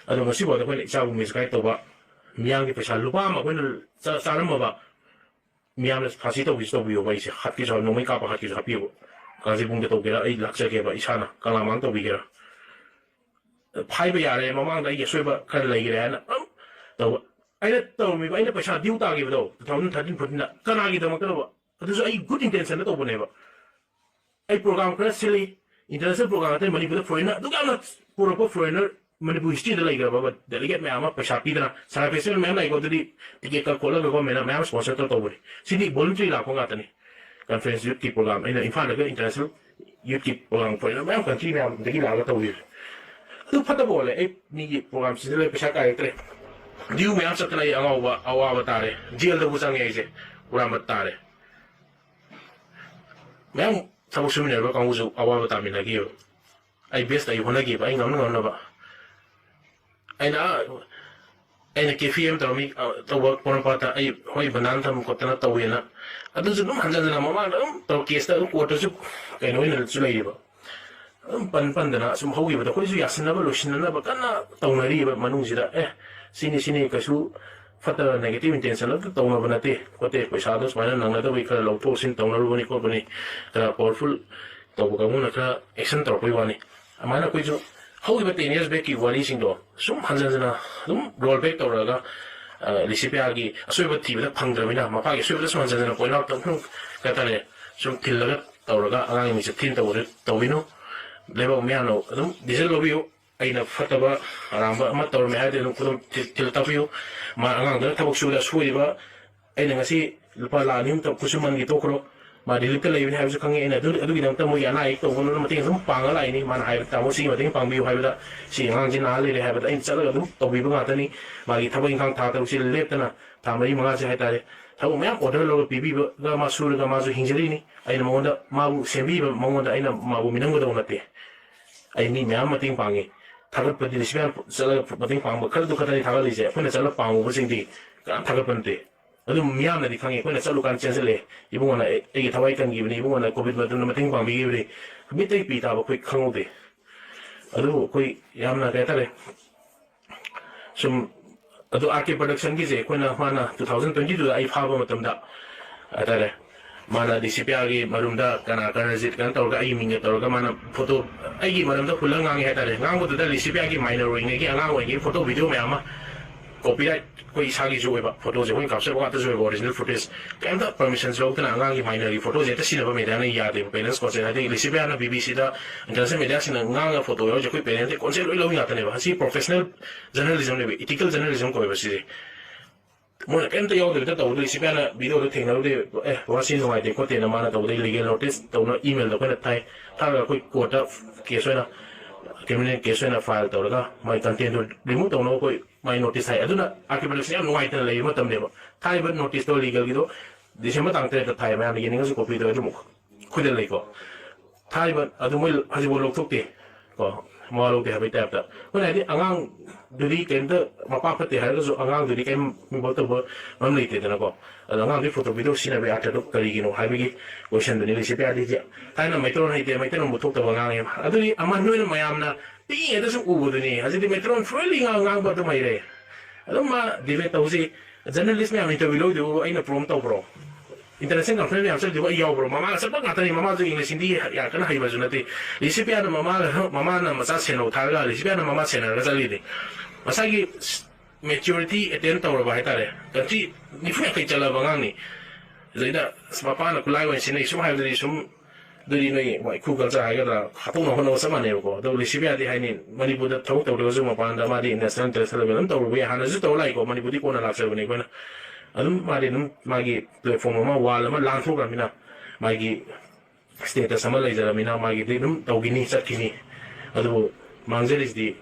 ꯑꯗꯣ ꯉꯁꯤꯐꯥꯎꯗ ꯑꯩꯈꯣꯏꯅ ꯏꯆꯥꯕꯨ misguide ꯇꯧꯕ, ꯃꯤꯌꯥꯝꯒꯤ ꯄꯩꯁꯥ ꯂꯨꯄꯥ ꯑꯃ ꯑꯩꯈꯣꯏꯅ ꯆꯥ-, ꯆꯥꯔꯝꯃꯕ, ꯃꯤꯌꯥꯝꯅ ꯐꯥꯁꯤ ꯇꯧꯕꯤꯁꯨ ꯇꯧꯕꯤꯌꯣꯕ, ꯑꯩꯁꯦ ꯍꯥꯠꯀꯦꯁꯨ ꯍꯥꯠ-, ꯅꯣꯡꯃꯩ ꯀꯥꯞꯄ ꯍꯥꯠꯀꯦꯁꯨ ꯍꯥꯠꯄꯤꯌꯣꯕ꯫ ꯀꯥꯡꯖꯩꯕꯨꯡꯗ ꯇꯧꯒꯦꯔꯥ, ꯑꯩ ꯂꯥꯛꯆꯒꯦꯕ, ꯏꯁꯥꯅ ꯀꯪꯂꯥꯃꯥꯡ ꯇꯧꯕꯤꯒꯦꯔꯥ꯫ ꯐꯥꯏꯕ ꯌꯥꯔꯦ, ꯃꯃꯥꯡꯗ ꯑꯩꯒꯤ ꯑꯁꯣꯏꯕ ꯈꯔ ꯂꯩꯈ꯭ꯔꯦ ꯍꯥꯏꯅ ꯑꯗꯨꯝ ꯇꯧꯕ꯫ ꯑꯩꯅ ꯇꯧꯔꯝꯃꯤꯕ, ꯑꯩꯅ ꯄꯩꯁꯥ due ꯇꯥꯈꯤꯕꯗꯣ two thousand thirteen fourteen ꯗ ꯀꯅꯥꯒꯤꯗꯃꯛꯇꯅꯣꯕ? ꯑꯗꯨꯁꯨ ꯑꯩ good intention ꯗ ꯇꯧꯕꯅꯦꯕ꯫ ꯑꯩ program ꯈꯔ ꯁꯤꯜꯂꯤ, international program ꯅꯠꯇꯦ, ꯃꯅꯤꯄꯨꯔꯗ foreign ꯅ ꯑꯗꯨꯛ ꯌꯥꯝꯅ ꯄꯨꯔꯛꯄ foreigner ꯃꯅꯤꯄꯨꯔ history ꯗ ꯂꯩꯈ꯭ꯔꯕ delegate ꯃꯌꯥꯝ ꯑꯃ ꯄꯩꯁꯥ ꯄꯤꯗꯅ, ꯁꯉꯥꯏ festival ꯃꯌꯥꯝ ꯂꯥꯛꯏꯀꯣ, ꯑꯗꯨꯗꯤ ticket ꯀꯛ ꯈꯣꯠꯂꯒ government ꯅ ꯃꯌꯥꯝ sponsor ꯇꯧ ꯇꯧꯕꯅꯤ꯫ ꯁꯤꯗꯤ voluntary ꯂꯥꯛꯄ ꯉꯥꯛꯇꯅꯤ꯫ Conference youth ꯀꯤ program ꯑꯩꯅ ꯏꯝꯐꯥꯜꯗꯒ international youth ꯀꯤ program foreigner ꯃꯌꯥꯝ country ꯃꯌꯥꯝꯗꯒꯤ ꯂꯥꯛꯑꯒ ꯇꯧꯕꯤꯕꯅꯤ꯫ ꯑꯗꯨ ꯐꯠꯇꯕ ꯑꯣꯜꯂꯦ꯫ ꯑꯩ ꯃꯤꯒꯤ program ꯁꯤꯗ ꯂꯩ ꯄꯩꯁꯥ ꯀꯥꯏꯔꯛꯇ꯭ꯔꯦ꯫ Due ꯃꯌꯥꯝ ꯆꯠꯇꯅ ꯑꯩ ꯑꯉꯥꯎꯕ ꯑꯋꯥꯕ ꯇꯥꯔꯦ꯫ ꯖꯦꯜꯗꯕꯨ ꯆꯪꯉꯦ ꯑꯩꯁꯦ, ꯍꯨꯔꯥꯟꯕ ꯇꯥꯔꯦ꯫ ꯃꯌꯥꯝ ꯊꯕꯛ ꯁꯨꯃꯤꯟꯅꯔꯤꯕ ꯀꯥꯡꯕꯨꯁꯨ ꯑꯋꯥꯕ ꯇꯥꯃꯤꯟꯅꯈꯤꯕ꯫ ꯑꯩ best ꯑꯩ ꯍꯣꯠꯅꯈꯤꯕ, ꯑꯩ ꯉꯝꯅ ꯉꯝꯅꯕ꯫ ꯑꯩꯅ, ꯑꯩꯅ cafe ꯑꯃ ꯇꯧꯔꯝꯃꯤ, ꯑ, ꯇꯧꯕ ꯄꯣꯔꯣꯝꯄꯥꯠꯇ ꯑꯩ ꯍꯣꯏ ꯕꯟꯗꯥꯟ ꯊꯝ ꯈꯣꯠꯇꯅ ꯇꯧꯋꯦꯅ꯫ ꯑꯗꯨꯁꯨ ꯑꯗꯨꯝ ꯍꯟꯖꯟ ꯍꯟꯖꯟꯅ ꯃꯃꯥꯡꯗ ꯑꯗꯨꯝ ꯇꯧ-, case ꯇ ꯑꯗꯨꯝ court ꯇꯁꯨ ꯀꯩꯅꯣ ꯑꯣꯏꯅꯁꯨ ꯂꯩꯔꯤꯕ꯫ ꯑꯗꯨꯝ ꯄꯟ ꯄꯟꯗꯅ ꯑꯁꯨꯝ ꯍꯧꯈꯤꯕꯗ ꯑꯩꯈꯣꯏꯁꯨ ꯌꯥꯁꯤꯟꯅꯕ ꯂꯣꯏꯁꯤꯟꯅꯅꯕ ꯀꯟꯅ ꯇꯧꯅꯔꯤꯕ ꯃꯅꯨꯡꯁꯤꯗ, ꯑꯦ, ꯁꯤꯅꯤ ꯁꯤꯅꯤ ꯀꯩꯁꯨ ꯐꯠꯇꯕ negative intention ꯑꯝꯇ ꯇꯧꯅꯕ ꯅꯠꯇꯦ ꯈꯣꯠꯇꯦ, ꯄꯩꯁꯥꯗꯣ ꯁꯨꯃꯥꯏꯅ ꯅꯪꯅꯗꯕꯒꯤ ꯈꯔ ꯂꯧꯊꯣꯛ ꯂꯧꯁꯤꯟ ꯇꯧꯅꯔꯨꯕꯅꯤ ꯈꯣꯠꯄꯅꯤ, ꯈꯔ powerful ꯇꯧꯕ ꯀꯥꯡꯕꯨꯅ ꯈꯔ action ꯇꯧꯔꯛꯄꯩ ꯋꯥꯅꯤ꯫ ꯑꯗꯨꯃꯥꯏꯅ ꯑꯩꯈꯣꯏꯁꯨ ꯍꯧꯈꯤꯕ ten years back ꯀꯤ ꯋꯥꯔꯤꯁꯤꯡꯗꯣ ꯁꯨꯝ ꯍꯟꯖꯟ ꯍꯟꯖꯟꯅ ꯑꯗꯨꯝ roll back ꯇꯧꯔꯒ, ꯑ, ꯂꯤꯁꯤꯄꯤꯌꯥꯒꯤ ꯑꯁꯣꯏꯕ ꯊꯤꯕꯗ ꯐꯪꯗ꯭ꯔꯕꯅꯤꯅ, ꯃꯄꯥꯒꯤ ꯑꯁꯣꯏꯕꯗ ꯁꯨꯝ ꯍꯟꯖꯟ ꯍꯟꯖꯟꯅ point out ꯇꯧ-, ꯁꯨꯝ, ꯀꯩ ꯍꯥꯏꯇꯥꯔꯦ, ꯁꯨꯝ ꯊꯤꯜꯂꯒ ꯇꯧꯔꯒ ꯑꯉꯥꯡꯒꯤ ꯃꯤꯡꯆꯠ ꯊꯤꯅ ꯇꯧꯕꯗ ꯇꯧꯕꯤꯅꯨ꯫ ꯂꯩꯕꯥꯛ ꯃꯤꯌꯥꯝꯅ ꯑꯗꯨꯝ decision ꯂꯧꯕꯤꯌꯨ꯫ ꯑꯩꯅ ꯐꯠꯇꯕ ꯑꯔꯥꯟꯕ ꯑꯃ ꯇꯧꯔꯝꯃꯦ ꯍꯥꯏꯔꯗꯤ ꯑꯗꯨꯝ ꯈꯨꯗꯝ ꯊꯤꯜ-, ꯊꯤꯜ ꯇꯥꯛꯄꯤꯌꯨ꯫ ꯃꯥ ꯑꯉꯥꯡꯗꯨꯅ ꯊꯕꯛ ꯁꯨꯕꯗ ꯁꯣꯏꯔꯤꯕ, ꯑꯩꯅ ꯉꯁꯤ ꯂꯨꯄꯥ ꯂꯥꯈ ꯑꯅꯤ ꯑꯍꯨꯝ ꯈꯨꯠꯁꯨꯃꯟꯒꯤ ꯇꯣꯛꯈ꯭ꯔꯣ, ꯃꯥ relief ꯇ ꯂꯩꯕꯅꯤ ꯍꯥꯏꯕꯁꯨ ꯈꯪꯉꯤ꯫ ꯑꯩꯅ ꯑꯗꯨ-, ꯑꯗꯨꯒꯤꯗꯃꯛꯇ ꯃꯣꯏꯒꯤ ꯑꯅꯥ ꯑꯌꯦꯛ ꯇꯧꯕ ꯃꯇꯦꯡ ꯑꯗꯨꯝ ꯄꯥꯡꯉ ꯂꯥꯛꯏꯅꯤ꯫ ꯃꯥꯅ ꯍꯥꯏꯕ, "ꯇꯥꯃꯣ, ꯁꯤꯒꯤ ꯃꯇꯦꯡ ꯄꯥꯡꯕꯤꯌꯨ" ꯍꯥꯏꯕꯗ, "ꯁꯤ ꯑꯉꯥꯡꯁꯤ ꯅꯥꯔ ꯂꯩꯔꯦ" ꯍꯥꯏꯕꯗ ꯑꯩꯅ ꯆꯠꯂꯒ ꯑꯗꯨꯝ ꯇꯧꯕꯤꯕ ꯉꯥꯛꯇꯅꯤ꯫ ꯃꯥꯒꯤ ꯊꯕꯛ ꯏꯪꯈꯥꯡ ꯊꯥ ꯇꯔꯨꯛꯁꯤ ꯂꯦꯞꯇꯅ, ꯊꯥ ꯃꯔꯤ ꯃꯉꯥꯁꯦ ꯍꯥꯏꯇꯥꯔꯦ, ꯊꯕꯛ ꯃꯌꯥꯝ order ꯂꯧꯔꯒ ꯄꯤꯕꯤꯕꯒ ꯃꯥ ꯁꯨꯔꯒ ꯃꯥꯁꯨ ꯍꯤꯡꯖꯔꯤꯅꯤ꯫ ꯑꯩꯅ ꯃꯉꯣꯟꯗ, ꯃꯥꯕꯨ ꯁꯦꯝꯕꯤꯕ, ꯃꯉꯣꯟꯗ ꯑꯩꯅ ꯃꯥꯕꯨ ꯃꯤꯅꯝꯒꯗꯧ ꯅꯠꯇꯦ꯫ ꯑꯩ ꯃꯤ ꯃꯌꯥꯝ ꯃꯇꯦꯡ ꯄꯥꯡꯉꯤ꯫ ꯊꯥꯒꯠꯄꯗꯤ ꯂꯤꯁꯤꯕꯤꯌꯥꯟ ꯆꯠꯂꯒ ꯃꯇꯦꯡ ꯄꯥꯡꯕ ꯈꯔꯗꯨ ꯈꯛꯇꯅꯤ ꯊꯥꯒꯠꯂꯤꯁꯦ꯫ ꯑꯩꯈꯣꯏꯅ ꯆꯠꯂꯒ ꯄꯥꯡꯉꯨꯕꯁꯤꯡꯗꯤ ꯀꯅꯥꯝ ꯊꯥꯒꯠꯄ ꯅꯠꯇꯦ꯫ ꯑꯗꯨꯝ ꯃꯤꯌꯥꯝꯅꯗꯤ ꯈꯪꯉꯤ, ꯑꯩꯈꯣꯏꯅ ꯆꯠꯂꯨꯀꯥꯟꯗ ꯆꯦꯟꯁꯤꯜꯂꯛꯑꯦ, "ꯏꯕꯨꯡꯉꯣꯅ ꯑꯩ-, ꯑꯩꯒꯤ ꯊꯋꯥꯏ ꯀꯟꯈꯤꯕꯅꯤ, ꯏꯕꯨꯡꯉꯣꯅ COVID ꯃꯇꯝꯗ ꯃꯇꯦꯡ ꯄꯥꯡꯕꯤꯈꯤꯕꯅꯤ", ꯃꯤꯠꯇꯒꯤ ꯄꯤ ꯇꯥꯕ ꯑꯩꯈꯣꯏ ꯈꯪꯍꯧꯗꯦ꯫ ꯑꯗꯨꯕꯨ ꯑꯩꯈꯣꯏ ꯌꯥꯝꯅ, ꯀꯩ ꯍꯥꯏꯇꯥꯔꯦ, ꯁꯨꯝ, ꯑꯗꯨ RK Production ꯒꯤꯁꯦ ꯑꯩꯈꯣꯏꯅ, ꯃꯥꯅ two thousand twenty two ꯗ ꯑꯩ ꯐꯥꯕ ꯃꯇꯝꯗ ꯍꯥꯏꯇꯥꯔꯦ, ꯃꯥꯅ ꯂꯤꯁꯤꯄꯤꯌꯥꯒꯤ ꯃꯔꯨꯝꯗ ꯀꯅꯥ, ꯀꯔꯅꯖꯤꯠ ꯀꯩꯅꯣ ꯇꯧꯔꯒ, ꯑꯩꯒꯤ ꯃꯤꯡꯒ ꯇꯧꯔꯒ ꯃꯥꯅ photo ꯑꯩꯒꯤ ꯃꯔꯝꯗ ꯍꯨꯜꯂꯒ ꯉꯥꯡꯉꯦ ꯍꯥꯏꯇꯥꯔꯦ꯫ ꯉꯥꯡꯕꯗꯨꯗ ꯂꯤꯁꯤꯄꯤꯌꯥꯒꯤ minor ꯑꯣꯏꯔꯤꯉꯩꯒꯤ, ꯑꯉꯥꯡ ꯑꯣꯏꯔꯤꯉꯩꯒꯤ photo video ꯃꯌꯥꯝ ꯑꯃ copyright ꯑꯩꯈꯣꯏ ꯏꯁꯥꯒꯤꯁꯨ ꯑꯣꯏꯕ, photo ꯁꯦ ꯑꯩꯈꯣꯏꯅ ꯀꯥꯞꯆꯕ ꯉꯥꯛꯇꯁꯨ ꯑꯣꯏꯕ, original footage꯫ ꯀꯩꯝꯇ permission ꯂꯧꯗꯅ ꯑꯉꯥꯡꯒꯤ minor ꯒꯤ photo ꯁꯦ ꯍꯦꯛꯇ ꯁꯤꯖꯤꯟꯅꯕ media ꯅ ꯌꯥꯗꯦꯕ, balance ꯈꯣꯠꯁꯦ꯫ ꯍꯥꯏꯗꯤ ꯂꯤꯁꯤꯄꯤꯌꯥꯅ BBC ꯗ, international media ꯁꯤꯡꯅ ꯉꯥꯡꯉ photo ꯌꯥꯎꯔꯤꯁꯦ ꯑꯩꯈꯣꯏ parent ꯇꯩ consent ꯂꯣꯏ ꯂꯧ ꯉꯥꯛꯇꯅꯦꯕ꯫ ꯑꯁꯤ professional journalism ꯅꯦꯕ, ethical journalism ꯀꯧꯋꯦꯕ ꯁꯤꯁꯦ꯫ ꯃꯣꯏꯅ ꯀꯩꯝꯇ ꯌꯥꯎꯗꯕꯤꯗ ꯇꯧꯕꯗ ꯂꯤꯁꯤꯄꯤꯌꯥꯅ video ꯗꯣ ꯊꯦꯡꯅꯔꯨꯗꯦ, "ꯑꯦ, ꯋꯥꯁꯤ ꯅꯨꯡꯉꯥꯏꯇꯦ ꯈꯣꯠꯇꯦꯅ" ꯃꯥꯅ ꯇꯧꯕꯗꯩ legal notice ꯇꯧꯅ email ꯗ ꯑꯩꯈꯣꯏꯅ ꯊꯥꯏ꯫ ꯊꯥꯔꯒ ꯑꯩꯈꯣꯏ court ꯇ case ꯑꯣꯏꯅ, criminal case ꯑꯣꯏꯅ file ꯇꯧꯔꯒ ꯃꯥꯏ content ꯗꯣ remove ꯇꯧꯅꯕ ꯑꯩꯈꯣꯏ ꯃꯥꯏ notice ꯊꯥꯏ꯫ ꯑꯗꯨꯅ RK Production ꯁꯦ ꯌꯥꯝ ꯅꯨꯡꯉꯥꯏꯇꯅ ꯂꯩꯕ ꯃꯇꯝꯅꯦꯕ꯫ ꯊꯥꯔꯤꯕ notice ꯇꯣ legal ꯒꯤꯗꯣ December ꯇꯥꯡ ꯇꯔꯦꯠꯇ ꯊꯥꯏ, ꯃꯌꯥꯝꯅ ꯌꯦꯡꯅꯤꯡꯉꯁꯨ copy ꯗꯣ ꯑꯗꯨꯝ ꯑꯩꯈꯣꯏꯗ ꯂꯩꯀꯣ꯫ ꯊꯥꯔꯤꯕ ꯑꯗꯨ ꯃꯣꯏ ꯍꯧꯖꯤꯛꯐꯥꯎ ꯂꯧꯊꯣꯛꯇꯦ ꯀꯣ, ꯃꯋꯥ ꯂꯧꯗꯦ ꯍꯥꯏꯕꯒꯤ type ꯇ꯫ ꯑꯩꯈꯣꯏꯅ ꯍꯥꯏꯗꯤ ꯑꯉꯥꯡꯗꯨꯗꯤ ꯀꯩꯝꯇ, ꯃꯄꯥ ꯐꯠꯇꯦ ꯍꯥꯏꯔꯒꯁꯨ ꯑꯉꯥꯡꯗꯨꯗꯤ ꯀꯩꯝ involve ꯇꯧꯕ ꯃꯔꯝ ꯂꯩꯇꯦꯗꯅꯀꯣ꯫ ꯑꯗꯣ ꯑꯉꯥꯡꯗꯨꯒꯤ photo video ꯁꯤꯖꯤꯟꯅꯕꯒꯤ ꯑꯔꯊꯗꯣ ꯀꯔꯤꯒꯤꯅꯣ ꯍꯥꯏꯕꯒꯤ question ꯗꯨꯅꯤ ꯂꯤꯁꯤꯄꯤꯌꯥꯗꯤ ꯍꯧꯖꯤꯛ꯫ ꯊꯥꯏꯅ ꯃꯩꯇꯩꯂꯣꯟ ꯍꯩꯇꯦ, ꯃꯩꯇꯩꯂꯣꯟꯕꯨ ꯊꯣꯛꯇꯕ ꯑꯉꯥꯡꯅꯦ꯫ ꯑꯗꯨꯗꯤ ꯑꯃ ꯅꯣꯏꯅ ꯃꯌꯥꯝꯅ ꯄꯤꯛꯏꯉꯩꯗ ꯁꯨꯝ ꯎꯕꯗꯨꯅꯤ꯫ ꯍꯧꯖꯤꯛꯇꯤ ꯃꯩꯇꯩꯂꯣꯟ fluently ꯉꯥꯡ-, ꯉꯥꯡꯕ ꯑꯗꯨꯝ ꯍꯩꯔꯦ꯫ ꯑꯗꯨꯝ ꯃꯥ debate ꯇꯧꯁꯤ꯫ Journalist ꯃꯌꯥꯝ interview ꯂꯧꯗꯨꯕꯨ ꯑꯩꯅ prompt ꯇꯧꯕ꯭ꯔꯣ? International conference ꯃꯌꯥꯝ ꯆꯠꯂꯤꯗꯨꯕꯨ ꯑꯩ ꯌꯥꯎꯕ꯭ꯔꯣ? ꯃꯃꯥꯒ ꯆꯠꯄ ꯉꯥꯛꯇꯅꯤ꯫ ꯃꯃꯥꯁꯨ English, ꯍꯤꯟꯗꯤ ꯌꯥꯝ ꯀꯟꯅ ꯍꯩꯕꯁꯨ ꯅꯠꯇꯦ꯫ ꯂꯤꯁꯤꯄꯤꯌꯥꯅ ꯃꯃꯥꯒ, ꯃꯃꯥꯅ ꯃꯆꯥ ꯁꯦꯟꯅꯧ ꯊꯥꯔꯒ ꯂꯤꯁꯤꯄꯤꯌꯥꯅ ꯃꯃꯥ ꯁꯦꯟꯅꯔꯒ ꯆꯠꯂꯤꯅꯤ꯫ ꯃꯁꯥꯒꯤ maturity attain ꯇꯧꯔꯕ ꯍꯥꯏꯇꯥꯔꯦ꯫ Country ꯅꯤꯐꯨ ꯌꯥꯡꯈꯩ ꯆꯠꯂꯕ ꯑꯉꯥꯡꯅꯤ꯫ ꯑꯗꯩꯗ ꯑꯁ ꯃꯄꯥꯅ ꯈꯨꯠꯂꯥꯏ ꯑꯣꯏꯅ ꯁꯤꯖꯤꯟꯅꯩ ꯁꯨꯝ ꯍꯥꯏꯕꯗꯗꯤ ꯁꯨꯝ ꯑꯗꯨꯗꯤ ꯅꯣꯏ ꯋꯥꯏꯈꯨ culture ꯍꯥꯏꯒꯗ꯭ꯔꯥ, ꯍꯥꯠꯇꯣꯛꯅꯕ ꯍꯣꯠꯅꯕ ꯆꯞ ꯃꯥꯟꯅꯩꯕꯀꯣ꯫ ꯑꯗꯣ ꯂꯤꯁꯤꯄꯤꯌꯥꯗꯤ ꯍꯥꯏꯅꯤ, ꯃꯅꯤꯄꯨꯔꯗ ꯊꯕꯛ ꯇꯧꯗ꯭ꯔꯒꯁꯨ ꯃꯄꯥꯟꯗ ꯃꯥꯗꯤ national international level ꯑꯗꯨꯝ ꯇꯧꯔꯨꯕ ꯌꯥꯏ꯫ ꯍꯥꯟꯅꯁꯨ ꯇꯧꯔ ꯂꯥꯛꯏꯀꯣ, ꯃꯅꯤꯄꯨꯔꯗꯤ ꯀꯣꯟꯅ ꯂꯥꯛꯆꯕꯅꯤ ꯑꯩꯈꯣꯏꯅ꯫ ꯑꯗꯨꯝ ꯃꯥꯗꯤ ꯑꯗꯨꯝ ꯃꯥꯒꯤ platform ꯑꯃ, wall ꯑꯃ ꯂꯥꯟꯊꯣꯛꯈ꯭ꯔꯕꯅꯤꯅ, ꯃꯥꯒꯤ status ꯑꯃ ꯂꯩꯖꯔꯕꯅꯤꯅ, ꯃꯥꯒꯤꯗꯤ ꯑꯗꯨꯝ ꯇꯧꯈꯤꯅꯤ, ꯆꯠꯈꯤꯅꯤ꯫ ꯑꯗꯨꯕꯨ ꯃꯥꯡꯖꯔꯤꯁꯤꯗꯤ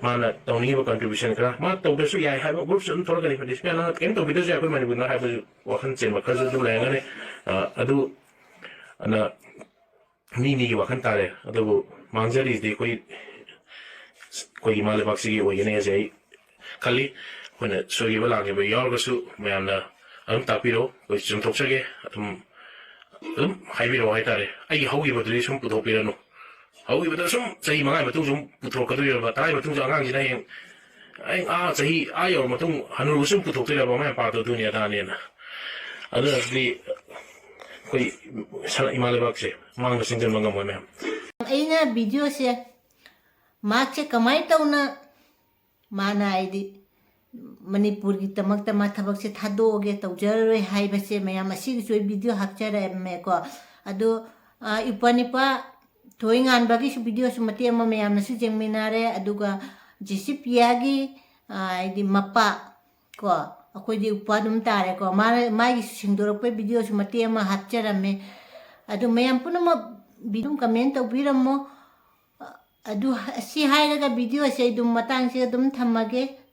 ꯃꯥꯅ ꯇꯧꯅꯤꯡꯉꯤꯕ contribution ꯈꯔ, ꯃꯥ ꯇꯧꯗ꯭ꯔꯁꯨ ꯌꯥꯏ ꯍꯥꯏꯕ group ꯁꯨ ꯑꯗꯨꯝ ꯊꯣꯛꯂꯛꯀꯅꯤ꯫ ꯄ꯭ꯔꯤꯟꯁꯤꯄꯥꯜꯅ ꯀꯩꯝ ꯇꯧꯕꯤꯗ꯭ꯔꯁꯨ ꯌꯥꯏ, ꯑꯩꯈꯣꯏ ꯃꯅꯤꯄꯨꯔꯅ ꯍꯥꯏꯕꯁꯨ ꯋꯥꯈꯜ ꯆꯦꯟꯕ ꯈꯔꯁꯨ ꯑꯗꯨꯝ ꯂꯩꯔꯝꯒꯅꯤ꯫ ꯑ, ꯑꯗꯨ, ꯑꯅ, ꯃꯤ ꯃꯤꯒꯤ ꯋꯥꯈꯜ ꯇꯥꯔꯦ꯫ ꯑꯗꯨꯕꯨ ꯃꯥꯡꯖꯔꯤꯁꯤꯗꯤ ꯑꯩꯈꯣꯏ, ꯑꯩꯈꯣꯏ ꯏꯃꯥ ꯂꯩꯕꯥꯛꯁꯤꯒꯤ ꯑꯣꯏꯒꯅꯤ ꯍꯥꯏꯁꯦ ꯑꯩ ꯈꯜꯂꯤ꯫ ꯑꯩꯈꯣꯏꯅ ꯁꯣꯏꯈꯤꯕ ꯂꯥꯟꯈꯤꯕ ꯌꯥꯎꯔꯒꯁꯨ ꯃꯌꯥꯝꯅ ꯑꯗꯨꯝ ꯇꯥꯛꯄꯤꯔꯣ, ꯑꯩꯈꯣꯏ ꯆꯨꯝꯊꯣꯛꯆꯒꯦ꯫ ꯑꯗꯨꯝ, ꯑꯗꯨꯝ ꯍꯥꯏꯕꯤꯔꯛꯑꯣ ꯍꯥꯏꯇꯥꯔꯦ꯫ ꯑꯩꯒꯤ ꯍꯧꯈꯤꯕꯗꯨꯗꯤ ꯁꯨꯝ ꯄꯨꯊꯣꯛꯄꯤꯔꯅꯨ꯫ ꯍꯧꯈꯤꯕꯗ ꯁꯨꯝ ꯆꯍꯤ ꯃꯉꯥꯒꯤ ꯃꯇꯨꯡ ꯁꯨꯝ ꯄꯨꯊꯣꯔꯛꯀꯗꯣꯏꯔꯕ, ꯇꯔꯥꯒꯤ ꯃꯇꯨꯡꯁꯨ ꯑꯉꯥꯡꯁꯤꯅ ꯍꯌꯦꯡ, ꯍꯌꯦꯡ ꯑꯥ ꯆꯍꯤ ꯑꯥ ꯌꯧꯔ ꯃꯇꯨꯡ ꯍꯅꯨꯔ ꯁꯨꯝ ꯄꯨꯊꯣꯛꯇꯣꯏꯔꯕ ꯃꯥꯏ ꯃꯄꯥꯗꯣ ꯑꯗꯨꯅꯤ ꯑꯗꯥꯅꯦꯅ꯫ ꯑꯗꯨꯅꯗꯤ ꯑꯩꯈꯣꯏ ꯁꯅ-, ꯏꯃꯥ ꯂꯩꯕꯥꯛꯁꯦ ꯃꯥꯡꯗ ꯆꯪꯁꯤꯟꯕ ꯉꯝꯃꯣꯏ ꯃꯌꯥꯝ꯫ ꯑꯩꯅ video ꯁꯦ ꯃꯍꯥꯛꯁꯦ ꯀꯃꯥꯏꯅ ꯇꯧꯅ ꯃꯥꯅ ꯍꯥꯏꯗꯤ ꯃꯅꯤꯄꯨꯔꯒꯤꯗꯃꯛꯇ ꯃꯥ ꯊꯕꯛꯁꯦ ꯊꯥꯗꯣꯛꯑꯒꯦ, ꯇꯧꯖꯔꯔꯣꯏ ꯍꯥꯏꯕꯁꯦ ꯃꯌꯥꯝ ꯑꯁꯤꯒꯤꯁꯨ ꯑꯩ video ꯍꯥꯞꯆꯔꯝꯃꯦꯀꯣ꯫ ꯑꯗꯣ, ꯑ, ꯏꯄ꯭ꯋꯥ ꯅꯤꯄꯥ ꯊꯣꯏꯉꯥꯟꯕꯒꯤꯁꯨ video ꯁꯨ ꯃꯇꯦꯛ ꯑꯃ ꯃꯌꯥꯝꯅꯁꯨ ꯌꯦꯡꯃꯤꯟꯅꯔꯦ꯫ ꯑꯗꯨꯒ ꯖꯦꯁꯤ ꯄꯤꯌꯥꯒꯤ, ꯑ, ꯍꯥꯏꯗꯤ ꯃꯄꯥ ꯀꯣ, ꯑꯩꯈꯣꯏꯗꯤ ꯎꯄꯥ ꯑꯗꯨꯝ ꯇꯥꯔꯦꯀꯣ꯫ ꯃꯥꯅ, ꯃꯥꯒꯤꯁꯨ ꯁꯦꯡꯗꯣꯔꯛꯄꯩ video ꯁꯨ ꯃꯇꯦꯛ ꯑꯃ ꯍꯥꯞꯆꯔꯝꯃꯦ꯫ ꯑꯗꯨ ꯃꯌꯥꯝ ꯄꯨꯝꯅꯃꯛ video comment ꯇꯧꯕꯤꯔꯝꯃꯣ꯫ ꯑꯗꯨ, ꯑꯁꯤ ꯍꯥꯏꯔꯒ video ꯁꯦ ꯑꯩ ꯑꯗꯨꯝ ꯃꯇꯥꯡꯁꯤꯗ ꯑꯗꯨꯝ ꯊꯝꯃꯒꯦ꯫